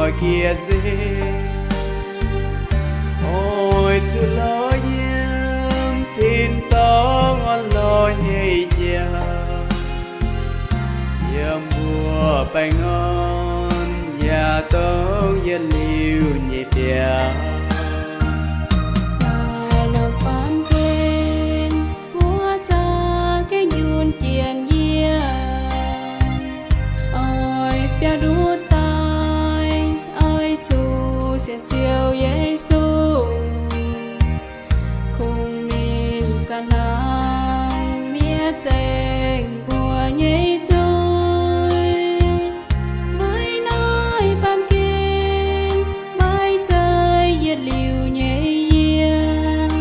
Oix zuqc lorz yiem tin-dorngh orn-lorqc nyei jauv, yiem mbuo baengh orn yaac dongh yietc liuz nyei biauv. Naaiv norm baamh gen, mbuo za'gengh njunh jiex yiem, oix biauv-nduqc daaih, oix zuqc sienx Ziouv Yesu, kungx ninh ganh hnangv mi'aqv zengc mbuo nyei zuiz. Maiv naaiv baamh gen, maiv zeiz yietc liuz nyei yiem.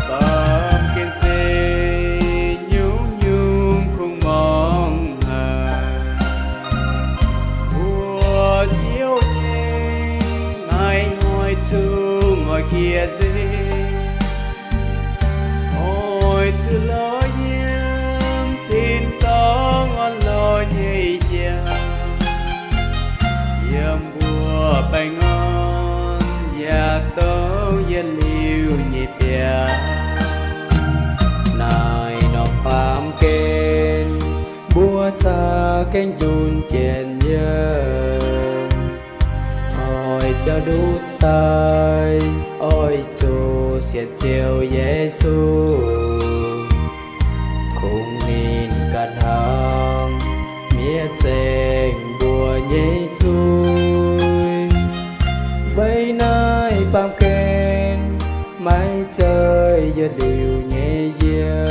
Baamh gen se nyungc-nyungc kungx muangx haic, mbuo siouc nyei, maiv hnoi zungv oix jiex nzengc. Oix zuqc lorz yiem tin-dorngh orn-lorqc nyei jauv, yiem mbuo baengh orn yaac dongh yietc liuz nyei biauv. Naaiv norm baamh gen, mbuo za'gengh njunh jiex yiem, oix biauv-nduqc daaih, oix zuqc sienx Ziouv Yesu, kungx ninh ganh hnangv mi'aqv zengc mbuo nyei zuiz. Weic naaiv baamh gen, maiv zeiz yietc liuz nyei yiem.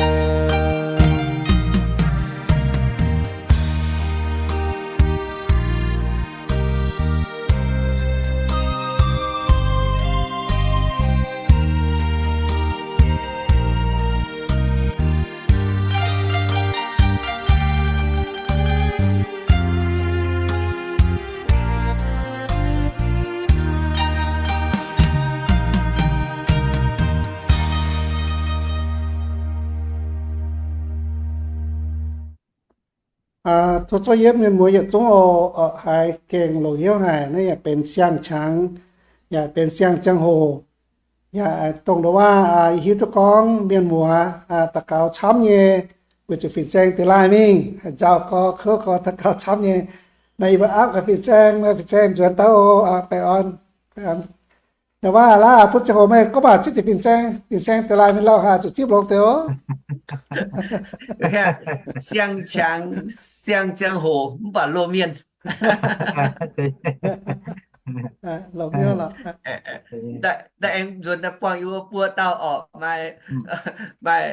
Tov zorqv yie mienh muoz yietc zungv oc, haiz gengh longc hnyouv haic. Naaiv yaac benx siang-qangx, yaac benx siang-ziangh hoc, yaac dongh nduov waac hiuv duqv gorngv mienh muoz daux gaux camv nyei, weic zuqc fin-saeng deix laaih mingh, nzauh gorx kouv gorx daux gaux camv nyei. Naaiv yie mbuo aapv gaax fin-saeng, fin-saeng nzuonx daaih oc. Baengh orn, baengh orn. Nduov waac laaix butv ziangh hoc meih gorngv baac zipv deix fin-saeng, fin-saeng deix laaih mingh lauh haaix zuqc zipv longx deix oc. Siang-qangx, siang-ziangh hoc mv baac loz-mienh. Daaih aengx nzuonx daaih buangh yie mbuo buo dauh orqc, maaih, maaih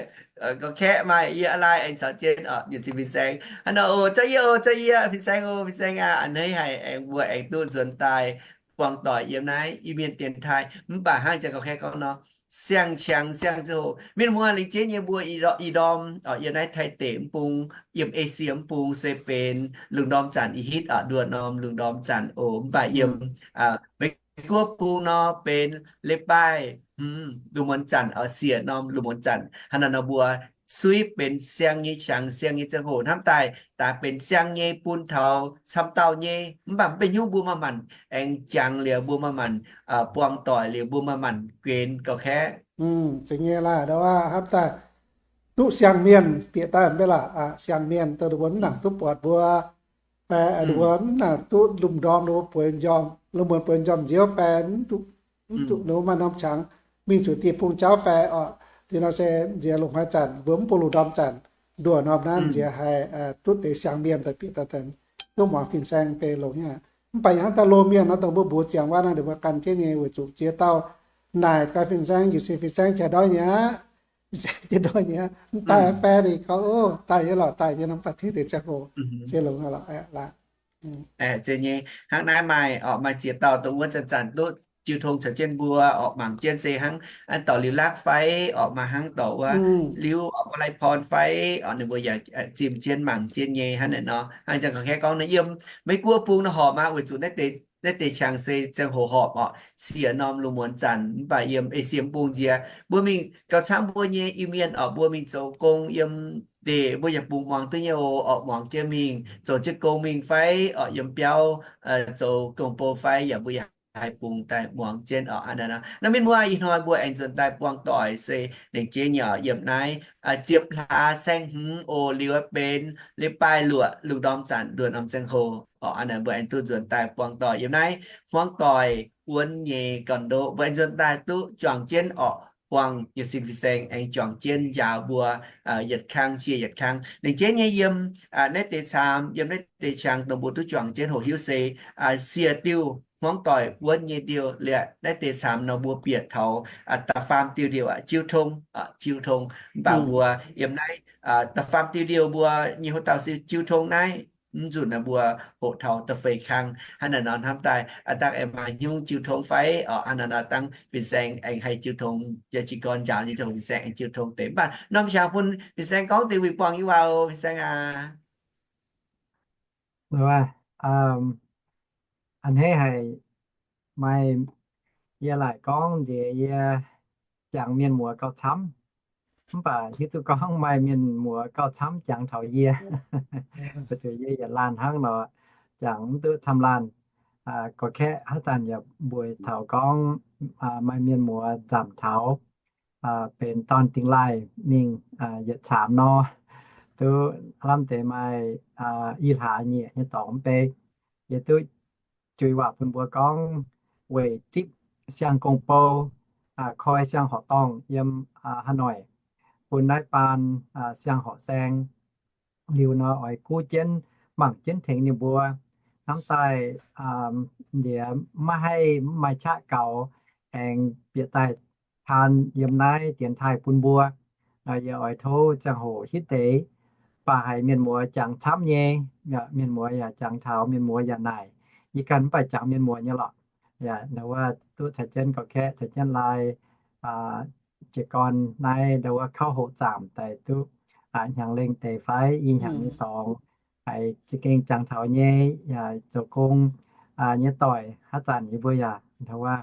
ga'kaeqv, maaih yie laaih aengx caux jienv orqc, yietc zinh fin-saeng. Hnangv nor oc, zorqv yie oc, zorqv yie, fin-saeng oc, fin-saeng aac, a'hneiv haic aengx mbuo aengx duqv nzuonx daaih buangh doic yiem naaiv Iu-Mienh dienx taaih. Mv baac hnangv jang ga'kaeqv gorngv nor, siang-qangx siang-ziangh hoc mienh muoz lingc jeiv nyei mbuo ih ndorm, yiem naaiv Taiv deic mv bung, yiem Esie mv bung se benx lungh ndorm zanc ih hitv oc, nduoh norm lungh ndorm zanc oc. Mv baac yiem Meiv Guoqv bung nor benx leiz-baaih hmz lungh muonz zanc oc, siec norm lungh muonz zanc. Hnangv naaiv nor mbuo suiv benx siang nyei qangx, siang nyei ziangh hoc hnamv daaih daaih benx siang nyei bun taux camv dauh nyei. Mv baac mv benx haaix nyungc, mbuo maaih maanc aengx jangx liuz, mbuo maaih maanc buangh doic liuz, mbuo maaih maanc guenx gauh kaeqv. Zeiz nyei laaix, hnamv daaih duqv siang-mienh bieqc daaih mv bei laac, siang-mienh dongh mbuo mv nangc duqv buatc mbuo, fai mbuo mv nangc duqv lomh ndorm, mbuo bueix njormh, lungh muonz bueix njormh nziouv fai mv duqv, mv duqv ninh maaih norm qangx mingh zuqc dieh bung jauv fai orqc. Dinh nor se nziex longc haaix zanc mbuo mv bun lungh ndorm zanc, nduoh norm naaiv nziex haih duqv deix siang-mienh daaih bieqc daaih, duqv muangx fin-saeng deix longx nyei. Mv baac hnangv daaih loz-mienh nor, dongh mbuo mbuox ziangx waac naaiv, ninh mbuo gan jienv nyei weic zuqc ziex dauh naaic gaax fin-saeng, jiez sin fin-saeng qiex ndoih nyei aqv. Fin-saeng qiex ndoih nyei aqv. Mv daaih fai ninh gorngv, o, daaih nyei lorqc, daaih nyei nor, mv baac tiv deix ziangh hoc se longx lorqc aqv. Zeiz nyei, hnangv naaiv maaih orqc, maaih ziex dauh dongh wuov zanc-zanc duqv jiu tong caux jienv mbuo orqc, mangc jienv se hnangv dorh liuz lakv fai orqc, maaih hnangv dorh wuov liuz orqc, Valeipon fai orqc, ninh mbuo yaac zimh jienv mangc jienv nyei hnangv naaic nor. Hnangv jangx gorngv, kaeqv gorngv naaiv yiem Meiv Guoqv bung naaiv horpc aqv, weic zuqc naaiv deix, naaiv deix qangx se ziangh hoc horpc orqc, siec norm lungh muonz zanc, mv baac yiem Esie bung nziex mbuo mingh gauh camv mbuo nyei Iu-Mienh orqc, mbuo mingh zoux gong yiem ndeic mbuo yaac bungx muangx duqv nyei oc orqc, muangx jienv mingh zoux jienv gong mingh fai orqc, yiem biauv zoux gong-bou fai yaac mbuo yaac haih bungx daaih muangx jienv orqc. Hnangv naaic nor, naaiv mienh muoz, ih hnoi mbuo aengx nzuonx daaih buangh doic se lengc jeiv nyei orqc, yiem naaiv ziepc hlaax saeng-hmz oc, liuz benx leiz-baaix luoqc lungh ndorm zanc nduoh norm ziangh hoc orqc. Hnangv naaic mbuo aengx duqv nzuonx daaih buangh doic yiem naaiv hmuangv doic wuonv nyei gorn-ndoqv, mbuo aengx nzuonx daaih duqv juangc jienv orqc, buangh yietc sin fin-saeng aengx juangc jienv njaaux mbuo yietc kang jiex yietc kang. Lengc jeiv nyei yiem naaiv deix caamx, yiem naaiv deix qangx dongh mbuo duqv juangc jienv hoqc hiuv se siec diuh hmuangv doic wuonv nyei diuh liuz, naaiv deix caamx nor mbuo bieqc taux da'faam diuh liouc aqv, jiu tong, jiu tong. Mv baac mbuo yiem naaiv da'faam diuh liouc mbuo nyei hoc dauh se jiu tong naaiv, mv nzunc naaiv mbuo hoqc taux da'feix kang. Hnangv naaic nor hnamv daaih aqv, dangh aengx maaih hnyouv jiu tong fai orqc, hnangv naaic nor dangh fin-saeng aengx haih jiu tong, yaac jiez gorn njaaux nyei ziangh hoc fin-saeng aengx jiu tong deix. Mv baac norm qangx bun fin-saeng gorngv deix wuic buangh nyei waac oc, fin-saeng aac. A'hneiv haic, maaih, yie laaic gorngv nziex yie jangx mienh muoz gauh camv, mv baac hiuv duqv gorngv maaih mienh muoz gauh camv jangx taux yie. Weic zuqc yie yietc laanh hnangv nor, jangx mv duqv camv laanh. Gorx-kaeqv haaix zanc yaac mbuox taux gorngv maaih mienh muoz nzamc taux benx dorn dingx laaih mingh yietc caamx nor, duqv lamh deix maaih i hlaax nyieqc nyei dorngx mv bei. Yie duqv juix waac bun mbuo gorngv weic zipv siang-gong-bou, koi siang-horqc dorngh yiem haaix noic, bun naaiv baan siang-horqc saeng liuz nor oix guv jienv mangc jienv tengx ninh mbuo. Hnamv daaih nziex maiv haih, maiv maaih qaqv gaux, aengx bieqc daaih taan yiem naaiv dienx taaih bun mbuo. Yie oix tov ziangh hoc hitv deix, baac haiz mienh muoz jangx camv nyei, mienh muoz yaac jangx taux, mienh muoz yaac naaic. Yie ganh mv baac jangx mienh muoz nyei lorqc. Yaac ndau wuov duqv caux jienv gorx-kaeqv caux jienv laai jiez gorn naaiv ndau wuov kauv hoqc zaamc daaih duqv hnyangx lengh deix fai i hnyangx nyei dorngx, haiz za'gengh jangx taux nyei, yaac zoux gong nyei doic haaix zanc yie mbuo yaac ndau wuov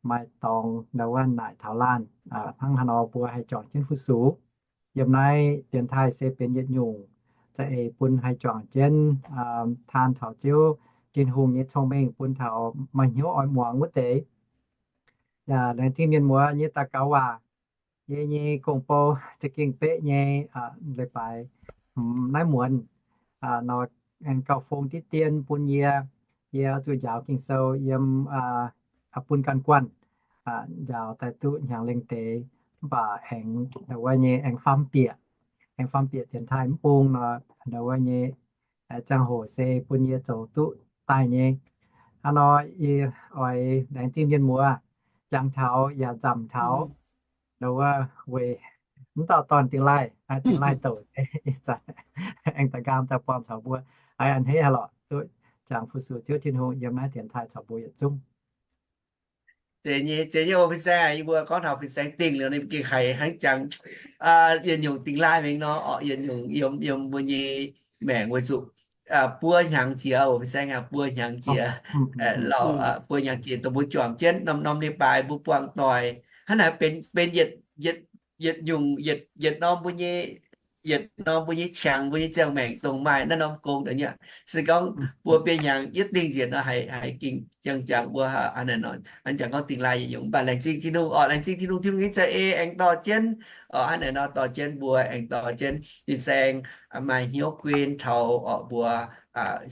maaih dorngx ndau wuov naaic taux laanh. Hnangv haaix nor mbuo haih juangc jienv fu-sux yiem naaiv dienx taaih se benx yietc nyungc za'eix bun haih juangc jienv taan taux Ziouv Tin-Hungh nyei cong-mengh bun taux maaih hnyouv oix muangx wuov deix. Yaac laengz zingh mienh muoz nyei daux gaux waac. Yie nyei gong-bou za'gengh beqv nyei, leiz-baaix hmz naaiv muonz nor, aengx gauh fong diqv dien bun yie. Yie oix zuqc njaaux Ging-Sou yiem bun ganh guanh, njaaux daaih duqv hnyangx lengh deix, mv baac aengx ndau wuov nyei aengx faam bieqc, aengx faam bieqc dienx taaih mv bung nor, ndau wuov nyei ziangh hoc se bun yie zoux duqv daaih nyei. Hnangv nor yie oix laengz zingh mienh muoz jangx taux yaac nzamc taux ndau wuov weic mv dauh dorn dingx laaih, dingx laaih douc se ih zanc aengx daaih nqaam daaih buangh caux mbuo. Aa, a'hneiv haaix lorqc duqv jangx fu-sux Ziouv Tin-Hungh yiem naaiv dienx taaih caux mbuo yietc zungv. Zeiz nyei, zeiz nyei oc fin-saeng aac. Yie mbuo gorngv taux fin-saeng dingh liuz ninh gengh haiz hnangv jangx yietc nyungc dingx laaih mingh nor, yietc nyungc yiem, yiem mbuo nyei maengc weic zuqc buo hnyangx jiex oc fin-saeng aac, buo hnyangx jiex. Lauh, buo hnyangx jiex dongh mbuo juangc jienv norm-norm leiz-baaix mbuo buangh doic hnangv naaic benx, benx yietc, yietc nyungc, yietc, yietc norm mbuo nyei, yietc norm mbuo nyei qangx, mbuo nyei ziangh maengc dongh maaih naaiv norm gong deix nyei. Se gorngv mbuo biei hnyangx yietv dingh njiec nor, haiz, haiz gengh jangx, jangx mbuo hnangv naaic nor, hnangv jangx gorngv dingx laaih yietc nyungc. Mv baac laengz zingh Tin-Hungh oc, laengz zingh Tin-Hungh, Tin-Hungh nyei za'eix aengx dorh jienv oc, hnangv naaic nor dorh jienv mbuo, aengx dorh jienv fin-saeng maaih hnyouv guen taux oc mbuo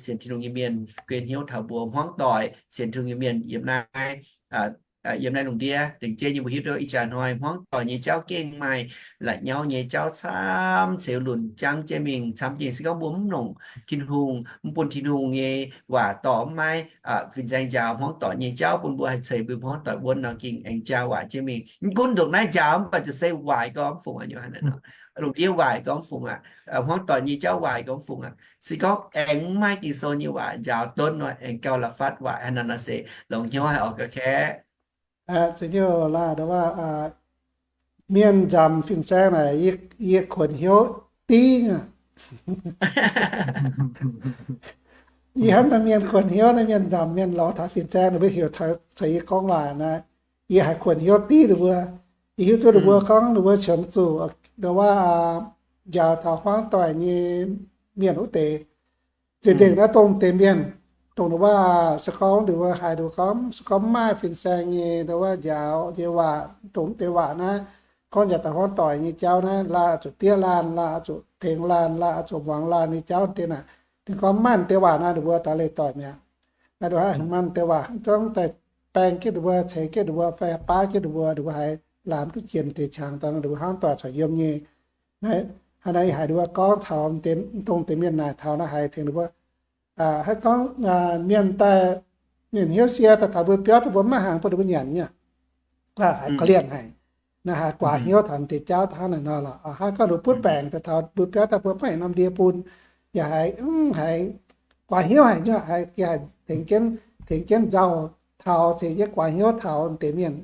sienx Tin-Hungh nyei mienh, guen hnyouv taux mbuo hmuangv doic sienx Tin-Hungh nyei mienh yiem naaiv yiem naaiv lungh ndiev. Dengc jienv nyei mbuo hiuv duqv ih jaax hnoi hmuangv doic nyei jauv gengh maaih la'nyauv nyei jauv camv, ceux lunc jangv jienv mingh camv jiex. Se gorngv mbuo mv longc Tin-Hungh, mv bun Tin-Hungh nyei waac dorh mv maaih fin-saeng njaaux hmuangv doic nyei jauv bun mbuo haih ceix mbuo hmuangv doic wuonv nor, gengh aengx jaa waaic jienv mingh. Mv gunv ndongc naaiv njaaux mv baac ziouc se waaic gorngv mv fungc aqv, lungh ndiev waaic gorngv mv fungc aqv, hmuangv doic nyei jauv waaic gorngv mv fungc aqv. Se gorngv aengx mv maaih Ging-Sou nyei waac njaaux donv nor, aengx gauh la'fatv waaic hnangv naaiv nor se longx hnyouv haic orqc, ga'kaeqv. Mienh nzamc fin-saeng naaic, yie kuonx hnyouv div nyei. Yie hnamv daaih mienh kuonx hnyouv naaiv, mienh nzamc mienh lorz taux fin-saeng ninh mbuo heuc caux yie gorngv waac naaic, yie haiz kuonx hnyouv div ninh mbuo. Yie hiuv duqv ninh mbuo gorngv ninh mbuo qiemx zuqc nduov waac njaaux taux hmuangv doic nyei mienh wuov deix. Zinh nzengc naaiv dongh deix mienh, dongh nduov waac se gorngv ninh mbuo haiz ninh mbuo gorngv se gorngv mv maaih fin-saeng nyei nduov waac njaaux nyei waac, dongh deix waac naaiv, gorngv njaaux taux hmuangv doic nyei jauv naaiv, laanh zuqc diev laanh, laanh zuqc tengx laanh, laanh zuqc muangx laanh nyei jauv deix naaic, ninh gorngv mv maaih deix waac naaiv ninh mbuo daaih leih doic mi'aqv. Naaiv nduov haaix maaih deix waac hnangv gorngv daaih baeng jienv ninh mbuo, ceix jienv ninh mbuo fai baav jienv ninh mbuo, ninh mbuo haiz laanh duqv jiex deix qangx daaih ninh mbuo hnangv doic caux yiem nyei. Naaiv, haaix nor yie haiz ninh mbuo gorngv taux dongh deix mienh naaic taux naaiv haiz tengx ninh mbuo, haiz gorngv mienh daaih, mienh hnyouv sie daaih taux mbuo biauv daaih mbuo mv maaih hnaangx bun ninh mbuo nyanc nyei, haiz korv-lienh haic. Naaiv haiz guaax hnyouv taux deix jauv hnangv naaic nor lorqc. Haiz gorngv ninh butv baengc daaih taux mbuo biauv daaih mbuo mv maaih norm ndie bun, yaac haiz, haiz guaax hnyouv haic nyei, haiz tengx jienv, tengx jienv nzauh taux, tengx jienv guaax hnyouv taux deix mienh.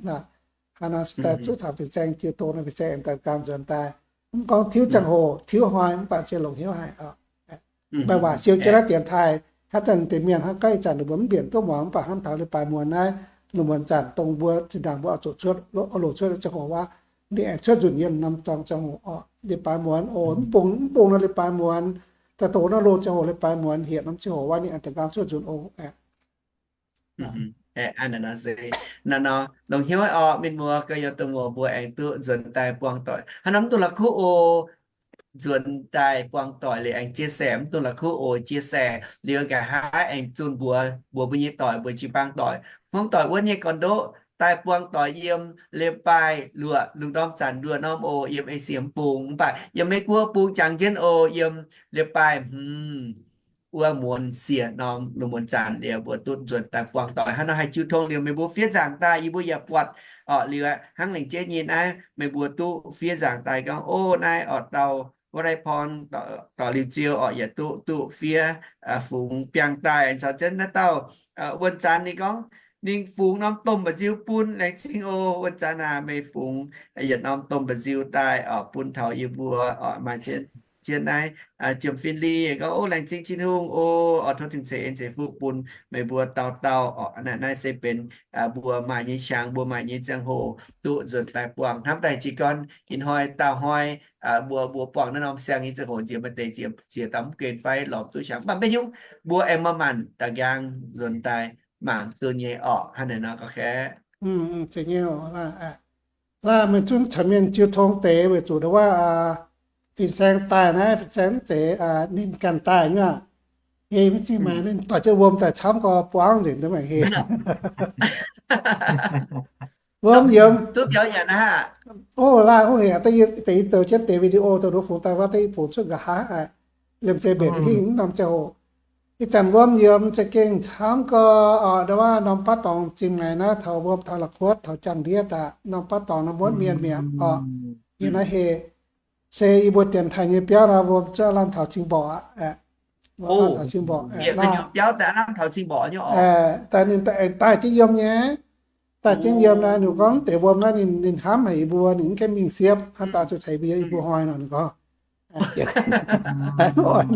Haaix nor daaih zuqc taux fin-saeng jiu tong nor, fin-saeng aengx daaih gan nzuonx daaih. Mv gorngv tiuv ziangh hoc, tiuv hnoi, mv baac se longx hnyouv haic. Maaih waac siou jienv naaiv dienx taaih, hnangv deix mienh hnangv gaax ih zanc ninh mbuo mv mbienc duqv muangx, mv baac hnamv taux leiz-baaix muonz naaiv, lungh muonz zanc dongh mbuo zinh ndaangc mbuo oix zuqc cuotv, oix loc cuotv ziangh hoc wuov, ninh aengx cuotv nzunc yiem norm zorng ziangh hoc orqc. Leiz-baaix muonz oc, mv bung, mv bung nor leiz-baaix muonz, daaih dongh naaiv loz ziangh hoc leiz-baaix muonz, hietc norm ziangh hoc wuov ninh aengx daaih nqaang cuotv nzunc oc. Naaiv nor, longx hnyouv orqc, mienh muoz gorx-youz deic-muoz mbuo aengx duqv nzuonx daaih buangh doic. Haaix norm mv dungx la'kuqv oc. Nzuonx daaih buangh doic liuz aengx chia sẻ, mv dungx la'kuqv oc, chia sẻ liuz nqa'haav aengx zunh mbuox mbuox mbuo nyei doic, mbuo jiu-baang doic, hmuangv doic wuonv nyei gorn-ndoqv daaih buangh doic yiem leiz-baaix luoqc lungh ndorm zanc nduoh norm oc, yiem Esie mv bung, mv baac yiem Meiv Guoqv bung jangx jienv oc, yiem leiz-baaix hmz wuov muonz siec norm lungh muonz zanc liuz mbuo duqv nzuonx daaih buangh doic. Hnangv nor haih jiu tong liuz meih mbuo fiev nzaangc daaih, yie mbuo yaac buatc orqc. Liuz hnangv lengc jeiv nyei naaiv meih mbuo duqv fiev nzaangc daaih gorngv, o, naaiv orqc, dauh wuov Lai Porn, Dorc Liuz Ziou orqc, yaac duqv, duqv fiev fungx biangh daaih caux jienv naaiv dauh wuonh zanc ninh gorngv ninh fungx norm domh mba'nziu bun. Laengz zingh oc, wuonh zanc aac, meih fungx yietc norm domh mba'nziu daaih orqc, bun taux yie mbuo orqc, maaih jienv, jienv naaiv Jiem Fin Li gorngv, o, laengz zingh Tin-Hungh oc, orqc, tov Tin-Hungh ceix en ceix fuqv bun meih mbuo dauh dauh orqc. Naaiv, naaiv se benx mbuo maaih nyei qangx, mbuo maaih nyei ziangh hoc duqv nzuonx daaih buangh hnamv daaih jiez gorn ih hnoi daauh hnoi mbuo, mbuo buangh naaiv norm siang nyei ziangh hoc nziex maaih deix ziex, ziex dauh mv gen fai lorz duqv qangx, mv baac maiv nyungc, mbuo aengx maaih maanc da'nqaang nzuonx daaih mangc duqv nyei orqc. Hnangv naaic nor gorx-kaeqv. Laanh meih zungv caux mienh jiu tong deix weic zuqc nduov wuov fin-saeng daaih naaiv, fin-saeng mv zeiz ninh ganh daaih nyei aqv. Hei, maiv zingh maaiz ninh doic jienv wuom daaih camv gorx buangv nzengc, mv baac hei, wuom yiem, o, laanh, o, hei, da'yietv zoux jienv deix video dongh nduov fungx daaih wuov, da'yietv fungx cuotv nqa'haav, liemh zeih mbenc hingh mv norm ziangh hoc. Ih zanc wuom yiem za'gengh camv gorx orqc. Nduov wuov norm baav dorngx zingh maaiz naaiv taux wuom taux la'kuotv taux jangx-ndiev daaih, norm baav dorngx naaiv muotv mienh mi'aqv orqc. Yiem naaiv hei, se yie mbuo dienx taaih nyei biauv naaiv wuom zuqc lamh taux cing mborqc aqv. Lamh taux cing mborqc, daaih ninh daaih aengx daaih jienv yiem nyei. Daaih jienv yiem naaiv, ninh gorngv deix wuom naaiv ninh hnamv haic yie mbuo, ninh mv gaengh mingh siepv, hnangv daaih zuqc ceix mbuo yiem yie mbuo hnoi nor, ninh gorngv,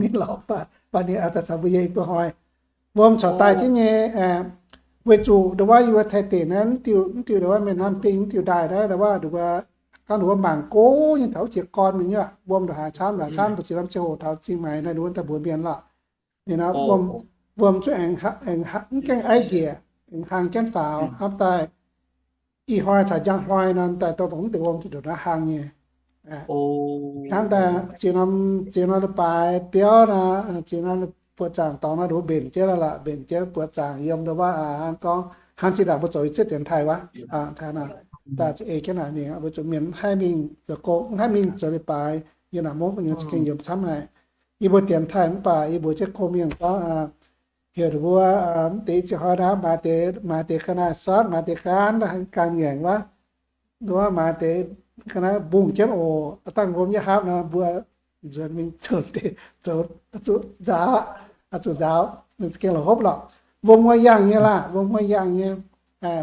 ninh lorz baac ninh daaih caux mbuo yiem yie mbuo hnoi. Wuom corc daaih jienv nyei, weic zuqc nduov wuov yie mbuo Taiv deic naaiv mv diuh, mv diuh nduov wuov mienh naamh dingh mv diuh ndaaih naaiv, nduov wuov, nduov wuov, gangv nduov wuov mangc go nyei taux jiex gorn mingh nyei aqv. Wuom ndongc haaix camv ndongc haaix camv, mbu'ziex norm ziangh hoc taux zingh maaiz naaiv nduov wuov daaih mbuox mienh lorqc. Ninh naaiv wuom, wuom zungv aengx, aengx mv gaengh aiv njiec, aengx hlang jienv faaux hnamv daaih. Ih hnoi caux njang hnoi nor daaih dongh mv deix wuom zuqc ndongc naaiv hlang nyei. Hnangv daaih ziex norm, ziex norm leiz-baaix biauv nor, ziex norm buoqc zaangc dorngx nor, nduov mbenc jienv lorqc, mbenc jienv buoqc zaangc yiem nduov wuov, hnangv gorngv Hnangv zinh ndaangc mbuo zoux yie cuotv dienx taaih wuov, daaih eix jienv naaic mingh, weic zuqc mienh mv haih mingh zoux gong, mv haih mingh zoux leiz-baaix, yie naaic mungv gu'nyuoz za'gengh yiem camv haic. Yie mbuo dienx taaih mv baac yie mbuox jienv gong mienh gorngv, heuc ninh mbuo mv deix ziex hnoi naaic maaiz deix, maaiz deix ga'naaiv sortv, maaiz deix gaanv, gaanv ngaengc wuov, wuov maaiz deix ga'naaiv mbungh jienv oc, dangh wuom yietc haapv nor mbuo nzuonx mingh zoux deix, zoux zuqc nzaaux, zuqc nzaaux, gengh la'hopv lorqc. Wuom muoz yangh nyei laah, wuom muoz yangh nyei.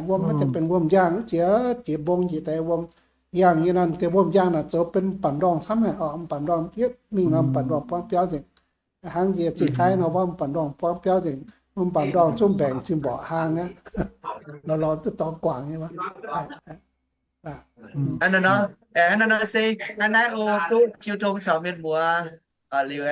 Wuom maiv zeiz benx wuom yangh, jiex jiex mbong njiec deix wuom yangh nyei nor, deix wuom yangh naaic zoux benx m'baac ndorngh camv haic oc, m'baac ndorngh yietv mingh nor m'baac ndorngh buangv biauv nzengc. Hnangv yie zingh haiv nor wuov m'baac ndorngh buangv biauv nzengc, m'baac ndorngh zungv mbaengc zinh mborqc hlaang aqv, lorz lorz duqv dorngx guangc nyei wuov. Hnangv naaiv nor se hnangv naaiv oc, duqv jiu tong caux mienh muoz liuz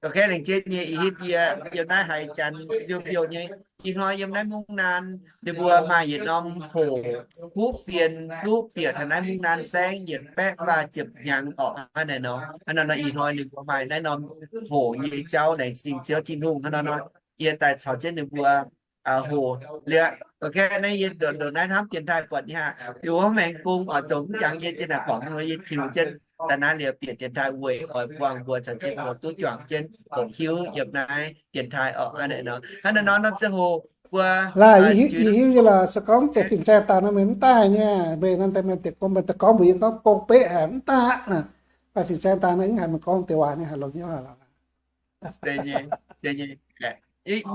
aeqv, lengc jeiv nyei ih hitv yie yiem naaiv haaix janx youh youh nyei. Ih hnoi yiem naaiv mungv naan, ninh mbuo maaih yietc norm hoc kuv fienx duqv bieqc taux naaiv mungv naan saengv yietc baeqv faah ziepc hnyangx orqc. Hnangv naaiv nor, hnangv naaiv nor ih hnoi ninh mbuo maaih naaiv norm hoc nyei jauv, laengz zingh Ziouv Tin-Hungh. Hnangv naaiv nor yie daaih caux jienv ninh mbuo hoc liuz, naaiv yie ndongc naaiv hnamv dienx taaih buatc nyei aqv. Yie mbuo maengx gong oix zoux mv jangx yie jienv naaic borngc nor yie tiux jienv daaih naaiv liuz bieqc dienx taaih weic oix buangh mbuo caux jienv mbuo duqv juangc jienv hoqc hiuv yiem naaiv dienx taaih orqc. Hnangv naaiv nor, hnangv naaiv nor norm ziangh hoc mbuo laah, yie hiuv nyei lorqc, se gorngv zeiz fin-saeng daaih nor meih mv daaih nyei, meih nor daaih meih deix gong, meih daaih gorngv mbuox yie gorngv gong beqv haic mv daaih naaic. Mv baac fin-saeng daaih nor mv haiz meih gorngv deix waac nyei, haiz longx hnyouv haic lorqc.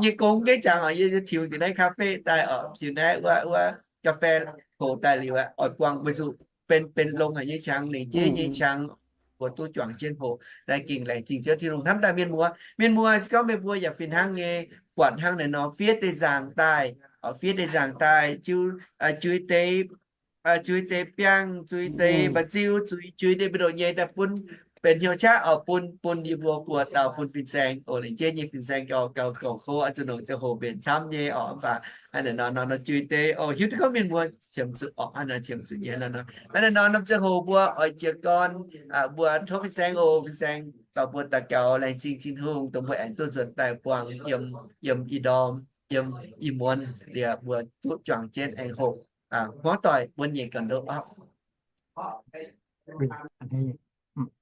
Nyei gong gengh jangx oc, yie tiux jienv naaiv cà phê daaih oc, tiux naaiv wuov, wuov cà phê hoc daaih liuz oix buangh weic zuqc benx, benx longx haic nyei qangx, lengc jeiv nyei qangx, mbuo duqv juangc jienv hoc. Naaiv gengh laengz zingh Ziouv Tin-Hungh. Hnamv daaih mienh muoz, mienh muoz se gorngv meih mbuo yaac fih hnangv nyei buatc hnangv naaic nor fiev deix nzaangc daaih, fiev deix nzaangc daaih, jui deix, jui deix biangh, jui deix mba'ziu, jui deix mbu'ndongx nyei daaih bun benx hnyouv qaqv oc, bun, bun yie mbuo buoz dauh, bun fin-saeng oc, lengc jeiv nyei fin-saeng gauh, gauh, gauh kouv, zuqc nongc ziangh hoc mbenc camv nyei oc. Mv baac hnangv naaic nor, nor, nor jui deix oc, hiuv duqv gorngv mienh mbuo qiemx zuqc orqc, hnangv naaiv qiemx zuqc nyei nor. Hnangv naaiv nor norm ziangh hoc mbuo oix jiez gorn, mbuo tov fin-saeng oc, fin-saeng dorh mbuo daux gaux, laengz zingh Tin-Hungh dongh mbuo aengx duqv nzuonx daaih buangh yiem, yiem ih ndorm, yiem ih muonz liuz mbuo duqv juangc jienv aengx hoc hmuangv doic buonv nyeic ganh ndoqv oc.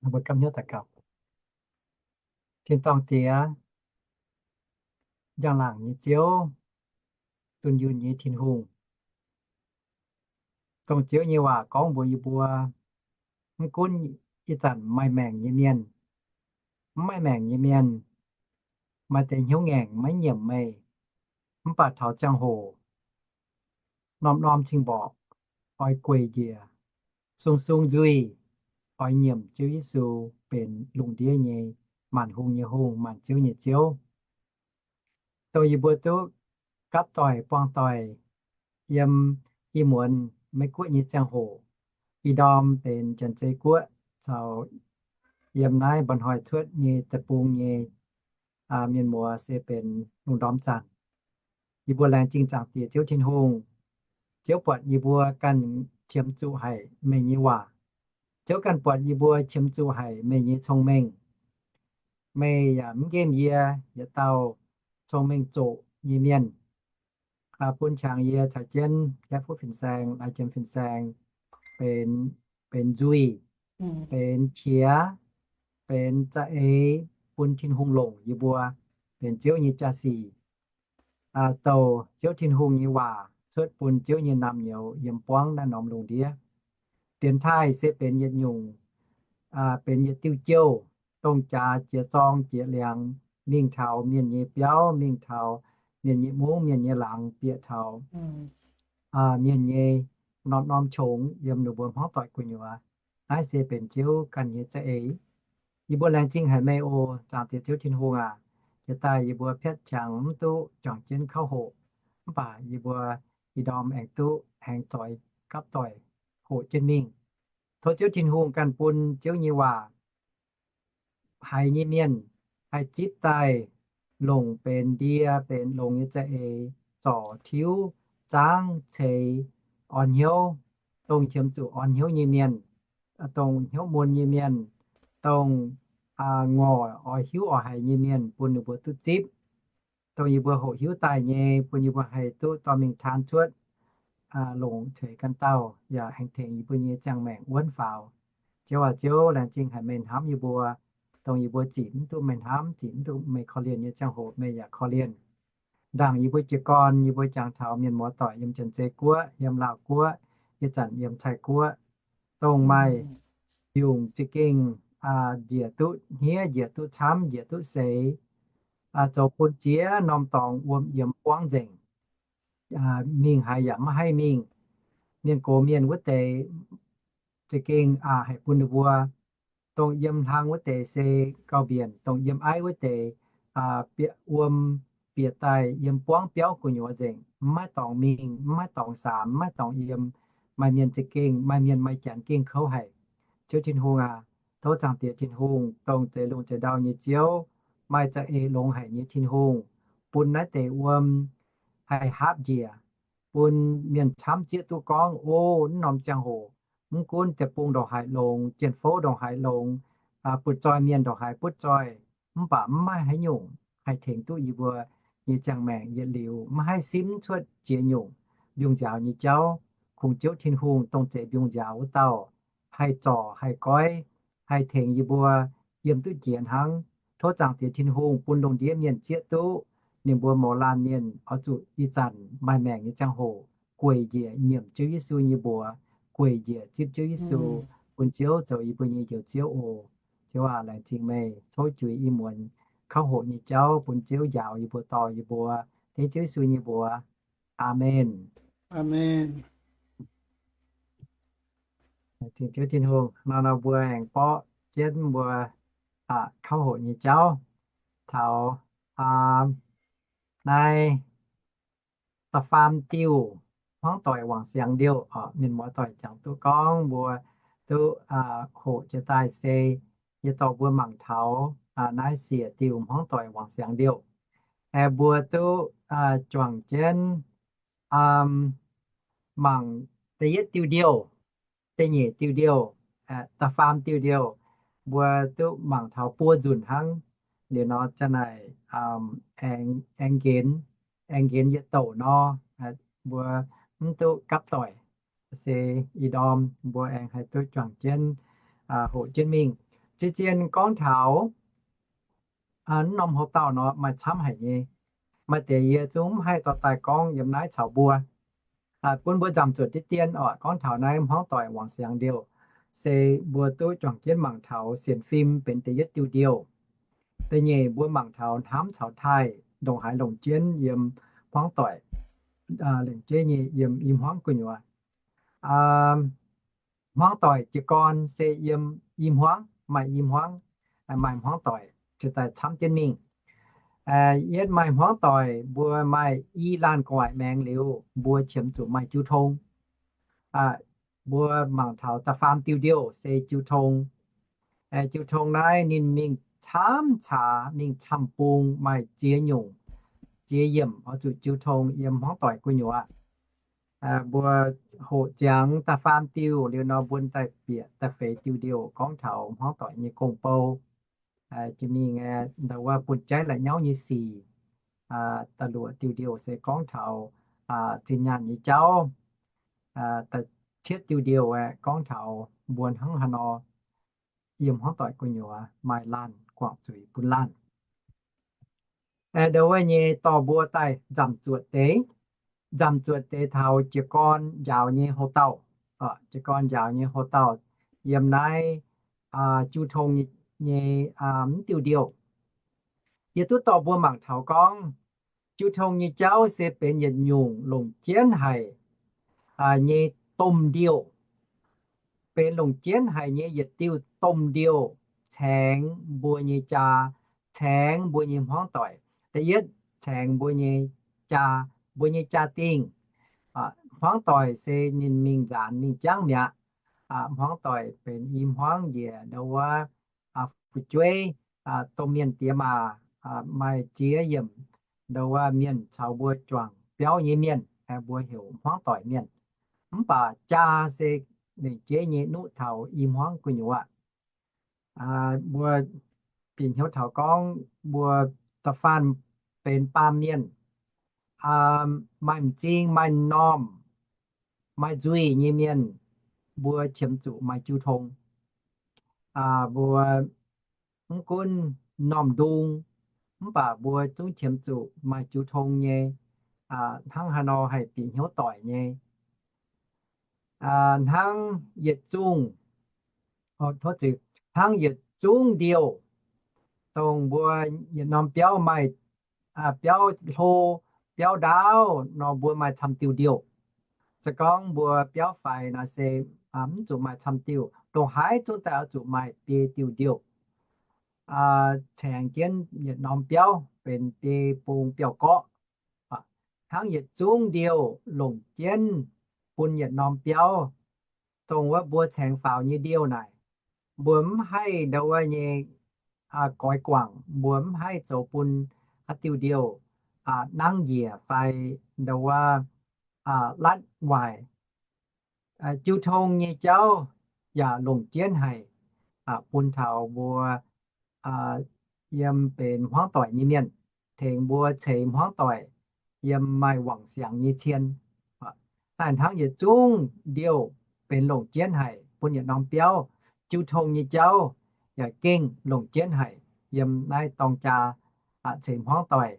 Mbuo gapv hnyouv daux gaux. Tin-dorngh Diex, njang-laangc nyei Ziouv, dunh yunh nyei Tin-Hungh, dongh Ziouv nyei waac gorngv mbuox yie mbuo, mv gunv ih zanc maaih maengc nyei mienh, mv maaih maengc nyei mienh, maaih deix hnyouv ngaengc maiv nyiemc meih, mv baac taux ziangh hoc norm-norm cing-mborqc oix gueic njiec, sung-sung nzuih oix nyiemc Ziouv Yesu benx lungh ndiev nyei maanc hungh nyei Hungh, maanc ziouv nyei Ziouv. Dongh yie mbuo duqv gapv doic buangh doic yiem ih muonz Meiv Guoqv nyei ziangh hoc, ih ndorm benx Janx-Zei Guoqv caux yiem naaiv mba'hnoi cuotv nyei deic-bung nyei mienh muoz se benx lungh ndorm zanc. Yie mbuo laengz zingh Zaangc Diex Ziouv Tin-Hungh. Ziouv buatc yie mbuo ganh qiemx zuqc haic meih nyei waac. Ziouv ganh buatc yie mbuo qiemx zuqc haic meih nyei cong-mengh. Meih yaac mv nqemh yie yietc dauh cong-mengh zoqc nyei mienh, bun qangx yie caux jienv Kaeqv-Fuqv fin-saeng, Lai Jiem fin-saeng, benx, benx nzuih, benx qiex, benx za'eix bun Tin-Hungh longc yie mbuo, benx Ziouv nyei jaa-sic, douc Ziouv Tin-Hungh nyei waac cuotv bun Ziouv nyei naamh nyouz yiem buangv naaiv norm lungh ndiev. Dienx taaih se benx yietc nyungc, benx yietc diuh jouh, dongh jaax jiex zorng jiex liangx, mingh taux mienh nyei biauv, mingh taux mienh nyei mungv, mienh nyei laangz, bieqc taux mienh nyei norm-norm qongx yiem ninh mbuo hmuangv doic gu'nyuoz. Naaiv se benx Ziouv ganh nyei za'eix. Yie mbuo laengz zingh haic meih oc, Zaangc Diex Ziouv Tin-Hungh aac. Jiex daaih yie mbuo piatv qangx mv duqv juangc jienv kauv hoqc, mv baac yie mbuo ih ndorm aengx duqv aengx zoix gapv doic hoqc jienv mingh. Tov Ziouv Tin-Hungh ganh bun Ziouv nyei waac haiz nyei mienh haih zipv daaih longc benx ndie benx longx nyei za'eix, zorc tiuv zaangv ceix orn hnyouv, dongh qiemx zuqc orn hnyouv nyei mienh, dongh hnyouv mun nyei mienh, dongh ngorc oix hiuv oix haiz nyei mienh bun ninh mbuo duqv zipv. Dongh yie mbuo hoqc hiuv daaih nyei bun yie mbuo haih duqv dorh mingh taan cuotv, longc ceix ganh dauh yaac aengx tengx yie mbuo nyei ziangh maengc wuonv faaux. Ziouv aac, Ziouv, laengz zingh haic meih hnamv yie mbuo, dongh yie mbuo zic mv duqv meih hnamv, zic mv duqv meih korv-lienh nyei ziangh hoc meih yaac korv-lienh. Ndaangc yie mbuo jiez gorn, yie mbuo jangx taux mienh muoz doic yiem Janx-Zei Guoqv, yiem Laauh Guoqv, ih zanc yiem Taiv Guoqv, dongh maaih nyungc za'gengh njiec duqv hniev, njiec duqv camv, njiec duqv seix, zoux bun jiex norm dorngx wuom yiemx buangv nzengc, mingh haaix yaac maiv haih mingh. Mienh gox mienh wuov deix za'gengh aqc haic bun ninh mbuo. Dongh yiem hlang wuov deix se gauh mbienc, dongx yiem aiv wuov deix bieqc wuom, bieqc daaih yiem buangv biauv gu'nyuoz nzengc, mv maiv dorngx mingh, mv maiv dorngx saamx, mv maiv dorngx yiem. Maaih mienh za'gengh, maaih mienh maaih janx gengh kouv haic. Ziouv Tin-Hungh aac, tov Zaangc Diex Tin-Hungh, dongh zeix lungh zeix ndau nyei Ziouv, maaih za'eix longx haic nyei Tin-Hungh, bun naaiv deix wuom haih haapv njiec, bun mienh camv zieqv duqv gorngv, O, naaiv norm ziangh hoc mv gunv deic-bung ndongc haaix longx, jien-fouv ndongc haaix longx, butv-zoih mienh ndongc haaix butv-zoih, mv baac mv maaih haaix nyungc haih tengx duqv yie mbuo nyei ziangh maengc yietc liuz, maiv haih simv cuotv ziex nyungc mbiungc nziaaux nyei jauv. Kungx Ziouv Tin-Hungh, dongh zeix mbiungc nziaaux wuov dauh, haih zorc, haih goiv, haih tengx yie mbuo yiem duqv jiex hnangv. Tov Zaangc Diex Tin-Hungh bun lungh ndiev mienh zieqv duqv ninh mbuo mouz laanh mienh oix zuqc ih zanc maaih maengc nyei ziangh hoc gueic njiec nyiemc Ziouv Yesu nyei mbuox, gueic njiec zipv Ziouv Yesu, bun Ziouv zoux yie mbuo nyei Njoux Ziouv oc. Ziouv aac, laengz zingh meih cov juiz i muonz kauv hoqc nyei jauv bun Ziouv njaaux yie mbuo, dorh yie mbuo, dengv Ziouv Yesu nyei mbuox. Aamen. Aamen. Laengz zingh Ziouv Tin-Hungh. Nor nor mbuo aengx borqv jienv mbuo kauv hoqc nyei jauv taux naaiv da'faam diuh, hmuangv doic wangc siangx liouh. Mienh muoz doic jangx duqv gorngv mbuo duqv hoqc jiex daaih se yie dorh mbuo mangc taux naaiv siec diuh hmuangv doic wangc siangx liouh. Aengx mbuo duqv juangc jienv mangc da'yietv diuh liouh, da'nyeic diuh liouh, da'faam diuh liouh, mbuo duqv mangc taux buo nzunc hnangv. Liuz nor za'naaic aengx nqenx, aengx nqenx yietc douc nor, mbuo mv duqv gapv doic, se ih ndorm mbuo aengx haih duqv juangc jienv hoqc jienv mingh. Zien-zien gorngv taux naaiv norm houx-dauh nor maaih camv haic nyei. Maaih deix yie zungv mv haih dorh daaih gorngv yiem naaiv caux mbuo. Bun mbuo nzamc zuotc diqv dien oc, gorngv taux naaiv hmuangv doic wangc siangx liouh, se mbuo duqv juangc jienv mangc taux sienx fim benx da'yietv diuh liouh. Da'nyeic mbuo mangc taux hnamv caux taaih ndongc haaix longc jienv yiem hmuangv doic, lengc jeiv nyei yiem i hmuangv gu'nyuoz. Hmuangv doic jiez gorn se yiem i hmuangv, maaih i hmuangv, maaih hmuangv doic jiex daaih camv jienv mingh. Yietv maaih hmuangv doic mbuo maaih i laanh gu'nguaaic maengx liuz, mbuo qiemx zuqc maaih jiu tong. Mbuo mangc taux da'faam diuh liouh se jiu tong. Jiu tong naaiv ninh mingh camv caax, mingh camv bung, maaih ziex nyungc, ziex yiemc oix zuqc jiu tong yiem hmuangv doic gu'nyuoz. Mbuo hoqc ziangx da'faam diuh liuz nor, mbuo daaih bieqc da'feix diuh liouh gorngv taux hmuangv doic nyei gong-bou. Jiex mingh ndau wuov bun jaiv la'nyauv nyei sic. Da'luoqc diuh liouh se gorngv taux zinh nyaanh nyei jauv. Da'cietv diuh liouh aeqv, gorngv taux mbuo hnangv haaix nor yiem hmuangv doic gu'nyuoz maaih laanh guangc zuiz bun laanh. Ndau wuov nyei dorh mbuo daaih nzamc zuotc deix, nzamc zuotc deix taux jiez gorn njaaux nyei houx-dauh. Jiez gorn njaaux nyei houx-dauh yiem naaiv jiu tong nyei mv diuh liouh. Yie duqv dorh mbuo mangc taux gorngv, jiu tong nyei jauv se benx yietc nyungc longc jienv haic nyei domh liouh. Benx longc jienv haic nyei yietc diuh domh liouh caengx mbuo nyei jaa, caengx mbuo nyei hmuangv doic. Da'yietv caengx mbuo nyei jaa, mbuo nyei jaa-dingh. Hmuangv doic se ninh mingh nzaanx mingh jangv mi'aqv. Hmuangv doic benx i hmuangv njiec ndau wuov fu'jueiv, domh mienh diex maac, maaih ziex yiemc ndau wuov mienh caux mbuo juangc biauv nyei mienh, mbuo heuc hmuangv doic mienh. Mv baac jaa se lengc jeiv nyei nuqv taux i hmuangv gu'nyuoz. Mbuo bieqc hnyouv taux gorngv mbuo da'faanh benx baamh mienh, maaih m'zing maaih m'normh, maaih nzuih nyei mienh, mbuo qiemx zuqc maaih jiu tong. Mbuo mv gunv m'normh ndung, mv baac mbuo zungv qiemx zuqc maaih jiu tong nyei, hnangv haaix nor haih bieqc hnyouv doic nyei. Hnangv yietc zungv, hnangv yietc zungv ndiouh, dongh mbuo yietc norm biauv maaih biauv hlo, biauv ndaauv nor, mbuo maaih camv diuh ndiouh. Se gorngv mbuo biauv faix naaic se mv zuqc maaih camv diuh, dongh haaix zungv daaih oix zuqc maaih biei diuh ndiouh caengx jienv yietc norm biauv benx biei bung biauv-gorqv. Hnangv yietc zungv ndiouh longc jienv bun yietc norm biauv, dongh wuov mbuo caengx faaux nyei ndiouh naaic, mbuo mv haih ndau wuov nyei goix guangc, mbuo mv haih zoux bun haaix diuh ndiouh nangv njiec fai ndau wuov latv waaic. Jiu tong nyei jauv yaac longc jienv haic bun taux mbuo yiem benx hmuangv doic nyei mienh, tengx mbuo ceix hmuangv doic yiem maaih wangc siangx nyei cien. Naaiv hnangv yietc zungv ndiouh benx longc jienv haic bun yietc norm biauv, jiu tong nyei jauv yaac gengh longc jienv haic yiem naaiv dorng jaa ceix hmuangv doic,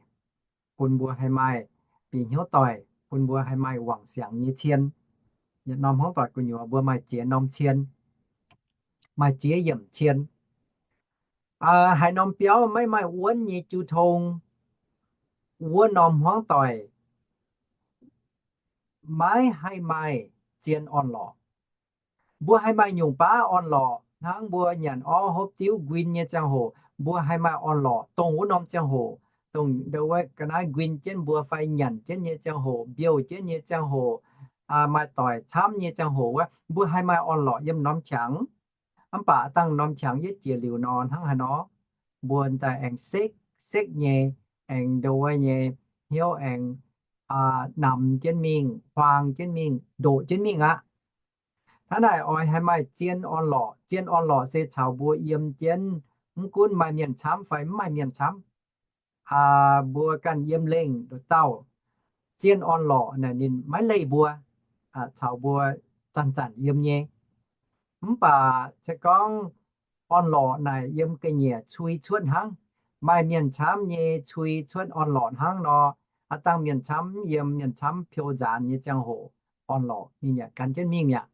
bun mbuo haih maaih bieqc hnyouv doic, bun mbuo haih maaih wangc siangx nyei cien. Yietc norm hmuangv doic gu'nyuoz mbuo maaih ziex norm cien, maaih ziex yiemc cien. Haaix norm biauv maiv maaih wuonv nyei jiu tong, wuov norm hmuangv doic maiv haih maaih zien orn-lorqc. Mbuo haih maaih nyungc baav orn-lorqc, hnangv mbuo nyanc orv hopv diuv nquin nyei ziangh hoc, mbuo haih maaih orn-lorqc dongh wuov norm ziangh hoc, dongh ndau wuov ga'naaiv nquin jienv mbuo fai nyanc jienv nyei ziangh hoc, mbiouh jienv nyei ziangh hoc, maaih doic camv nyei ziangh hoc wuov, mbuo haih maaih orn-lorqc yiem norm qangx. Mv baac dangh norm qangx yietv jiex liuz nor, hnangv haaix nor, mbuo daaih aengx sekv sekv nyei, aengx ndau wuov nyei hnyouv aengx namx jienv mingh, huaang jienv mingh, ndoqc jienv mingh aqv. Hnangv naaic oix haih maaih zien orn-lorqc. Zien orn-lorqc se caux mbuo yiem jienv, mv gunv maaih mienh camv fai mv maaih mienh camv, mbuo ganh yiem lengh nduqc dauh, zien orn-lorqc naaic ninh maiv leih mbuo, caux mbuo zanc-zanc yiem nyei. Mv baac se gorngv orn-lorqc naaic yiem ga'nyiec cui cuotv hnangv. Maaih mienh camv nyei cui cuotv orn-lorqc hnangv nor, aav dangh mienh camv yiem, mienh camv piou nzaanx nyei ziangh hoc, orn-lorqc ninh yaac gan jienv mingh mi'aqv.